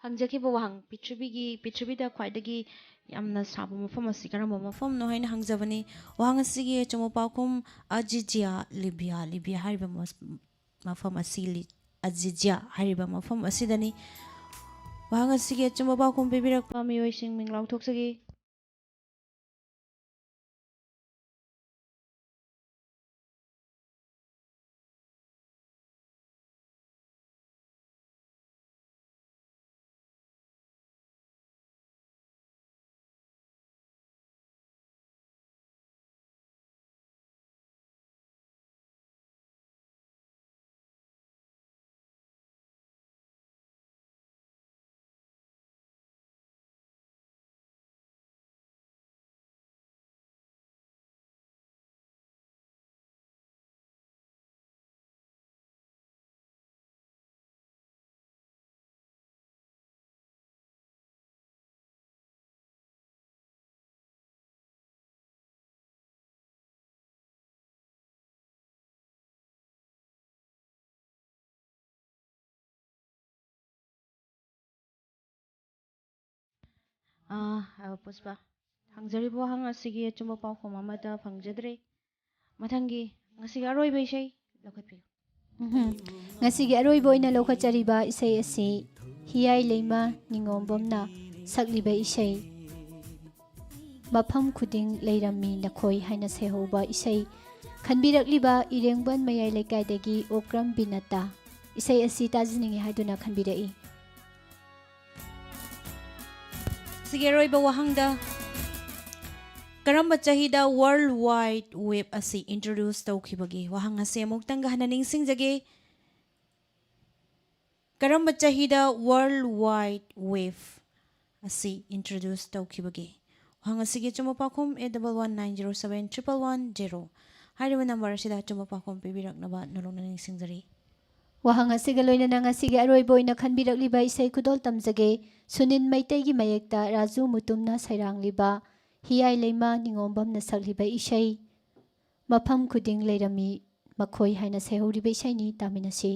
ꯍꯪꯖꯈꯤꯕ ꯋꯥꯍꯪ, ꯄ꯭ꯔꯤꯊꯤꯕꯤꯒꯤ, ꯄ꯭ꯔꯤꯊꯤꯕꯤꯗ ꯈ꯭ꯋꯥꯏꯗꯒꯤ ꯌꯥꯝꯅ ꯁꯥꯕ ꯃꯐꯝ ꯑꯁꯤ ꯀꯔꯝꯕ ꯃꯐꯝꯅꯣ ꯍꯥꯏꯅ ꯍꯪꯖꯕꯅꯤ꯫ ꯋꯥꯍꯪ ꯑꯁꯤꯒꯤ ꯑꯆꯨꯝꯕ ꯄꯥꯎꯈꯨꯝ ꯑꯖꯤꯖꯤꯌꯥ, ꯂꯤꯕꯤꯌꯥ, ꯂꯤꯕꯤꯌꯥ ꯍꯥꯏꯔꯤꯕ ꯃꯐꯝ ꯑꯁꯤ ꯂꯤ-, ꯑꯖꯤꯖꯤꯌꯥ ꯍꯥꯏꯔꯤꯕ ꯃꯐꯝ ꯑꯁꯤꯗꯅꯤ꯫ ꯋꯥꯍꯪ ꯑꯁꯤꯒꯤ ꯑꯆꯨꯝꯕ ꯄꯥꯎꯈꯨꯝ ꯄꯤꯕꯤꯔꯛꯄ ꯃꯤꯑꯣꯏꯁꯤꯡ ꯃꯤꯡ ꯂꯥꯎꯊꯣꯛꯆꯒꯦ꯫ ꯑꯥ, ꯑꯥ, ꯄꯨꯁꯄꯥ, ꯍꯪꯖꯔꯤꯕ ꯋꯥꯍꯪ ꯑꯁꯤꯒꯤ ꯑꯆꯨꯝꯕ ꯄꯥꯎꯈꯨꯝ ꯑꯃꯠꯇ ꯐꯪꯖꯗ꯭ꯔꯦ꯫ ꯃꯊꯪꯒꯤ, ꯉꯁꯤꯒꯤ ꯑꯔꯣꯏꯕ ꯏꯁꯩ ꯂꯧꯈꯠꯄꯤꯌꯨ꯫ ꯎꯝꯍꯨꯝ꯫ ꯉꯁꯤꯒꯤ ꯑꯔꯣꯏꯕ ꯑꯣꯏꯅ ꯂꯧꯈꯠꯆꯔꯤꯕ ꯏꯁꯩ ꯑꯁꯤ ꯍꯤꯌꯥꯏ ꯂꯩꯃ ꯅꯤꯉꯣꯝꯕꯝꯅ ꯁꯛꯂꯤꯕ ꯏꯁꯩ ꯃꯐꯝ ꯈꯨꯗꯤꯡ ꯂꯩꯔꯝꯃꯤ ꯅꯈꯣꯏ ꯍꯥꯏꯅ ꯁꯩꯍꯧꯕ ꯏꯁꯩ ꯈꯟꯕꯤꯔꯛꯂꯤꯕ ꯏꯔꯦꯡꯕꯟ ꯃꯌꯥꯏ ꯂꯩꯀꯥꯏꯗꯒꯤ ꯑꯣꯀ꯭ꯔꯝ ꯕꯤꯅꯇꯥ ꯏꯁꯩ ꯑꯁꯤ ꯇꯥꯖꯅꯤꯡꯏ ꯍꯥꯏꯗꯨꯅ ꯈꯟꯕꯤꯔꯛꯏ꯫ ꯁꯤꯒꯤ ꯑꯔꯣꯏꯕ ꯋꯥꯍꯪꯗ, ꯀꯔꯝꯕ ꯆꯍꯤꯗ World Wide Web ꯑꯁꯤ introduce ꯇꯧꯈꯤꯕꯒꯦ? ꯋꯥꯍꯪ ꯑꯁꯤ ꯑꯃꯨꯛꯇꯪꯒ ꯍꯟꯅ ꯅꯤꯡꯁꯤꯡꯖꯒꯦ꯫ ꯀꯔꯝꯕ ꯆꯍꯤꯗ World Wide Web ꯑꯁꯤ introduce ꯇꯧꯈꯤꯕꯒꯦ? ꯋꯥꯍꯪ ꯑꯁꯤꯒꯤ ꯑꯆꯨꯝꯕ ꯄꯥꯎꯈꯨꯝ eight double one nine zero seven triple one zero ꯍꯥꯏꯔꯤꯕ number ꯑꯁꯤꯗ ꯑꯆꯨꯝꯕ ꯄꯥꯎꯈꯨꯝ ꯄꯤꯕꯤꯔꯛꯅꯕ ꯅꯧꯅ ꯅꯤꯡꯁꯤꯡꯖꯔꯤ꯫ ꯋꯥꯍꯪ ꯑꯁꯤꯒ ꯂꯣꯏꯅꯅ ꯉꯁꯤꯒꯤ ꯑꯔꯣꯏꯕ ꯑꯣꯏꯅ ꯈꯟꯕꯤꯔꯛꯂꯤꯕ ꯏꯁꯩ ꯈꯨꯗꯣꯜ ꯇꯝꯖꯒꯦ꯫ ꯁꯨꯅꯤꯟ ꯃꯩꯇꯩꯒꯤ ꯃꯌꯦꯛꯇ ꯔꯥꯖꯨ ꯃꯨꯇꯨꯝꯅ ꯁꯩꯔꯥꯡꯂꯤꯕ ꯍꯤꯌꯥꯏ ꯂꯩꯃ ꯅꯤꯉꯣꯝꯕꯝꯅ ꯁꯛꯂꯤꯕ ꯏꯁꯩ ꯃꯐꯝ ꯈꯨꯗꯤꯡ ꯂꯩꯔꯝꯃꯤ ꯃꯈꯣꯏ ꯍꯥꯏꯅ ꯁꯩꯍꯧꯔꯤꯕ ꯏꯁꯩꯅꯤ꯫ ꯇꯥꯃꯤꯟꯅꯁꯤ꯫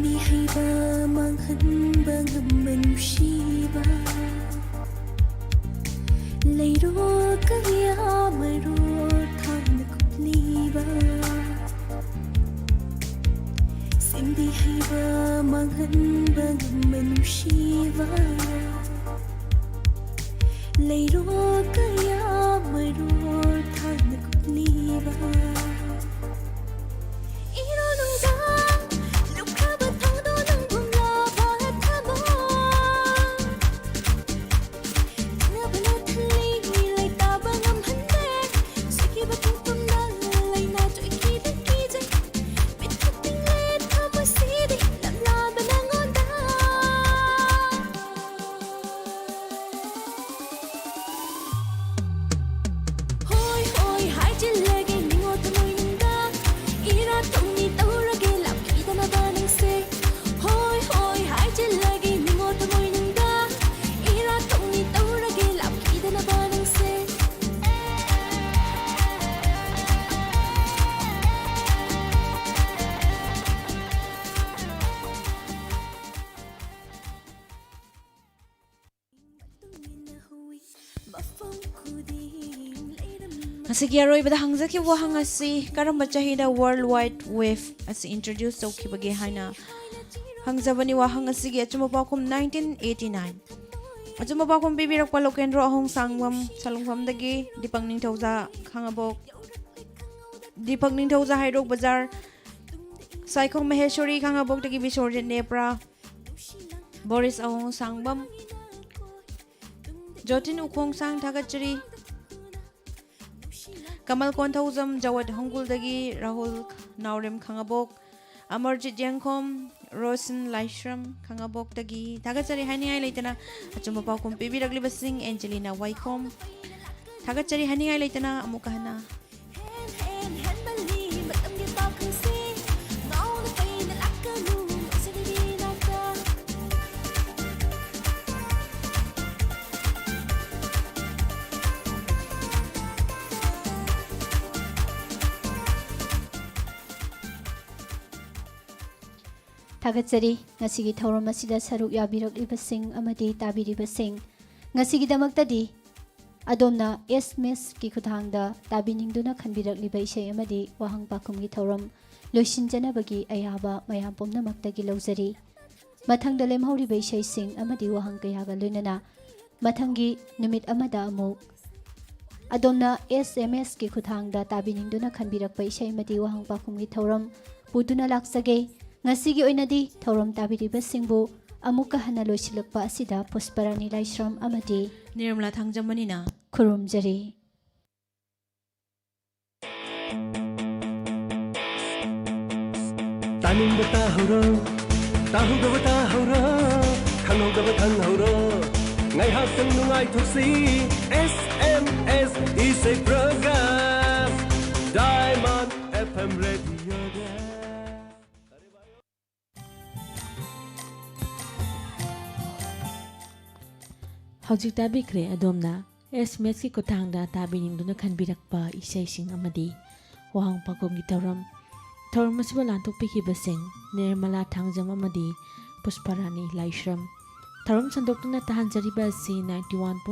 ꯃꯤꯍꯩꯕ ꯃꯥꯡꯍꯟꯕ ꯉꯝꯕ ꯅꯨꯡꯁꯤꯕ, ꯂꯩꯔꯣꯜ ꯀꯌꯥ ꯃꯔꯣꯜ ꯊꯥꯡꯅ ꯀꯨꯞꯂꯤꯕ, ꯁꯦꯝꯕꯤ ꯍꯩꯕ ꯃꯥꯡꯍꯟꯕ ꯉꯝꯕ ꯅꯨꯡꯁꯤꯕ, ꯂꯩꯔꯣꯜ ꯀꯌꯥ ꯃꯔꯣꯜ ꯊꯥꯡꯅ ꯀꯨꯞꯂꯤꯕ꯫ ꯏꯔꯣꯜꯅꯨꯡꯗ ꯂꯨꯞꯈ꯭ꯔꯕ ꯊꯧꯗꯣꯛ ꯅꯪꯒꯨꯝꯂꯕ ꯊꯃꯣꯏ꯫ ꯊꯦꯡꯅꯕꯅ ꯊꯜꯂꯤ, ꯂꯩꯇꯥꯕ ꯉꯝꯍꯟꯗꯦ꯫ ꯁꯤꯈꯤꯕ ꯄꯨꯡ ꯄꯨꯝꯅ ꯂꯩꯅꯥ ꯆꯣꯏꯈꯤꯗ ꯀꯤꯖꯩ꯫ ꯃꯤꯠ ꯈꯨꯗꯤꯡꯂꯦ ꯊꯃꯣꯏꯁꯤꯗꯤ ꯂꯝꯂꯥꯟꯕ ꯅꯪꯉꯣꯟꯗ꯫ ꯍꯣꯏ ꯍꯣꯏ ꯍꯥꯏꯖꯤꯜꯂꯒꯦ ꯅꯤꯡꯉꯣ ꯊꯃꯣꯏꯅꯨꯡꯗ꯫ ꯏꯔꯥ ꯊꯧꯅꯤ ꯇꯧꯔꯒꯦ ꯂꯥꯞꯈꯤꯗꯅꯕ ꯅꯪꯁꯦ꯫ ꯍꯣꯏ ꯍꯣꯏ ꯍꯥꯏꯖꯤꯜꯂꯒꯦ ꯅꯤꯡꯉꯣ ꯊꯃꯣꯏꯅꯨꯡꯗ꯫ ꯏꯔꯥ ꯊꯧꯅꯤ ꯇꯧꯔꯒꯦ ꯂꯥꯞꯈꯤꯗꯅꯕ ꯅꯪꯁꯦ꯫ ꯉꯁꯤꯒꯤ ꯑꯔꯣꯏꯕꯗ ꯍꯪꯖꯈꯤꯕ ꯋꯥꯍꯪ ꯑꯁꯤ ꯀꯔꯝꯕ ꯆꯍꯤꯗ World Wide Web ꯑꯁꯤ introduce ꯇꯧꯈꯤꯕꯒꯦ ꯍꯥꯏꯅ ꯍꯪꯖꯕꯅꯤ꯫ ꯋꯥꯍꯪ ꯑꯁꯤꯒꯤ ꯑꯆꯨꯝꯕ ꯄꯥꯎꯈꯨꯝ nineteen eighty nine꯫ ꯑꯆꯨꯝꯕ ꯄꯥꯎꯈꯨꯝ ꯄꯤꯕꯤꯔꯛꯄ ꯂꯣꯀꯦꯟꯗ꯭ꯔꯣ ꯑꯍꯣꯡ ꯁꯥꯡꯕꯝ ꯁꯂꯨꯡꯐꯝꯗꯒꯤ ꯗꯤꯄꯛ ꯅꯤꯡꯊꯧꯖꯥ ꯈꯥꯉꯕꯣꯛ, ꯗꯤꯄꯛ ꯅꯤꯡꯊꯧꯖꯥ ꯍꯩꯔꯣꯛ ꯕꯖꯥꯔ, ꯁꯥꯏꯈꯣꯝ ꯃꯍꯦꯁꯣꯔꯤ ꯈꯥꯉꯕꯣꯛꯇꯒꯤ ꯕꯤꯁꯣꯔꯖꯤꯠ ꯅꯦꯄ꯭ꯔꯥ, ꯕꯣꯔꯤꯁ ꯑꯍꯣꯡ ꯁꯥꯡꯕꯝ, ꯖꯣꯇꯤꯟ ꯎꯈꯣꯡꯁꯥꯡ ꯊꯥꯒꯠꯆꯔꯤ꯫ ꯀꯃꯜ ꯀꯣꯟꯊꯧꯖꯝ ꯖꯋꯠ ꯍꯣꯡꯒꯨꯜꯗꯒꯤ ꯔꯥꯍꯨꯜ ꯅꯥꯎꯔꯦꯝ ꯈꯥꯉꯕꯣꯛ, ꯑꯃꯔꯖꯤꯠ ꯌꯦꯡꯈꯣꯝ, ꯔꯣꯁꯟ ꯂꯥꯏꯁ꯭ꯔꯝ ꯈꯥꯉꯕꯣꯛꯇꯒꯤ ꯊꯥꯒꯠꯆꯔꯤ ꯍꯥꯏꯅꯤꯡꯉꯥꯏ ꯂꯩꯇꯅ ꯑꯆꯨꯝꯕ ꯄꯥꯎꯈꯨꯝ ꯄꯤꯕꯤꯔꯛꯂꯤꯕꯁꯤꯡ ꯑꯦꯟꯖꯦꯂꯤꯅꯥ ꯋꯥꯏꯈꯣꯝ꯫ ꯊꯥꯒꯠꯆꯔꯤ ꯍꯥꯏꯅꯤꯡꯉꯥꯏ ꯂꯩꯇꯅ ꯑꯃꯨꯛꯀ ꯍꯟꯅ ꯊꯥꯒꯠꯆꯔꯤ꯫ ꯉꯁꯤꯒꯤ ꯊꯧꯔꯝ ꯑꯁꯤꯗ ꯁꯔꯨꯛ ꯌꯥꯕꯤꯔꯛꯂꯤꯕꯁꯤꯡ ꯑꯃꯗꯤ ꯇꯥꯕꯤꯔꯤꯕꯁꯤꯡ, ꯉꯁꯤꯒꯤꯗꯃꯛꯇꯗꯤ ꯑꯗꯣꯝꯅ ꯑꯦꯁ ꯑꯦꯝ ꯑꯦꯁꯀꯤ ꯈꯨꯠꯊꯥꯡꯗ ꯇꯥꯕꯤꯅꯤꯡꯗꯨꯅ ꯈꯟꯕꯤꯔꯛꯂꯤꯕ ꯏꯁꯩ ꯑꯃꯗꯤ ꯋꯥꯍꯪ ꯄꯥꯎꯈꯨꯝꯒꯤ ꯊꯧꯔꯝ ꯂꯣꯏꯁꯤꯟꯖꯅꯕꯒꯤ ꯑꯌꯥꯕ ꯃꯌꯥꯝ ꯄꯨꯝꯅꯃꯛꯇꯒꯤ ꯂꯧꯖꯔꯤ꯫ ꯃꯊꯪꯗ ꯂꯦꯝꯍꯧꯔꯤꯕ ꯏꯁꯩꯁꯤꯡ ꯑꯃꯗꯤ ꯋꯥꯍꯪ ꯀꯌꯥꯒ ꯂꯣꯏꯅꯅ ꯃꯊꯪꯒꯤ ꯅꯨꯃꯤꯠ ꯑꯃꯗ ꯑꯃꯨꯛ ꯑꯗꯣꯝꯅ ꯑꯦꯁ ꯑꯦꯝ ꯑꯦꯁꯀꯤ ꯈꯨꯠꯊꯥꯡꯗ ꯇꯥꯕꯤꯅꯤꯡꯗꯨꯅ ꯈꯟꯕꯤꯔꯛꯄ ꯏꯁꯩ ꯑꯃꯗꯤ ꯋꯥꯍꯪ ꯄꯥꯎꯈꯨꯝꯒꯤ ꯊꯧꯔꯝ ꯄꯨꯗꯨꯅ ꯂꯥꯛꯆꯒꯦ꯫ ꯉꯁꯤꯒꯤ ꯑꯣꯏꯅꯗꯤ ꯊꯧꯔꯝ ꯇꯥꯕꯤꯔꯤꯕꯁꯤꯡꯕꯨ ꯑꯃꯨꯛꯀ ꯍꯟꯅ ꯂꯣꯏꯁꯤꯜꯂꯛꯄ ꯑꯁꯤꯗ ꯄꯨꯁꯄꯔꯥꯅꯤ ꯂꯥꯏꯁ꯭ꯔꯝ ꯑꯃꯗꯤ ꯅꯤꯔꯃꯂꯥ ꯊꯥꯡꯖꯝ ꯑꯅꯤꯅ ꯈꯨꯔꯨꯝꯖꯔꯤ꯫ ꯇꯥꯅꯤꯡꯕ ꯇꯥꯍꯧꯔꯣ, ꯇꯥꯍꯧꯗꯕ ꯇꯥꯍꯧꯔꯣ, ꯈꯪꯍꯧꯗꯕ ꯈꯪꯍꯧꯔꯣ꯫ ꯉꯥꯏꯍꯥꯛꯇꯪ ꯅꯨꯡꯉꯥꯏꯊꯣꯛꯁꯤ, ꯑꯦꯁ ꯑꯦꯝ ꯑꯦꯁ ꯏꯁꯩ ꯄ꯭ꯔꯣꯒ꯭ꯔꯥꯝ, ꯗꯥꯏꯃꯟ ꯑꯦꯐ ꯑꯦꯝ ꯔꯦꯗꯤꯑꯣꯗ꯫ ꯍꯧꯖꯤꯛ ꯇꯥꯕꯤꯈ꯭ꯔꯦ ꯑꯗꯣꯝꯅ ꯑꯦꯁ ꯑꯦꯝ ꯑꯦꯁꯀꯤ ꯈꯨꯠꯊꯥꯡꯗ ꯇꯥꯕꯤꯅꯤꯡꯗꯨꯅ ꯈꯟꯕꯤꯔꯛꯄ ꯏꯁꯩꯁꯤꯡ ꯑꯃꯗꯤ ꯋꯥꯍꯪ ꯄꯥꯎꯈꯨꯝꯒꯤ ꯊꯧꯔꯝ꯫ ꯊꯧꯔꯝ ꯑꯁꯤꯕꯨ ꯂꯥꯟꯊꯣꯛꯄꯤꯈꯤꯕꯁꯤꯡ ꯅꯤꯔꯃꯂꯥ ꯊꯥꯡꯖꯝ ꯑꯃꯗꯤ ꯄꯨꯁꯄꯔꯥꯅꯤ ꯂꯥꯏꯁ꯭ꯔꯝ꯫ ꯊꯧꯔꯝ ꯁꯟꯗꯣꯛꯇꯨꯅ ꯇꯥꯍꯟꯖꯔꯤꯕ ꯑꯁꯤ ninety one point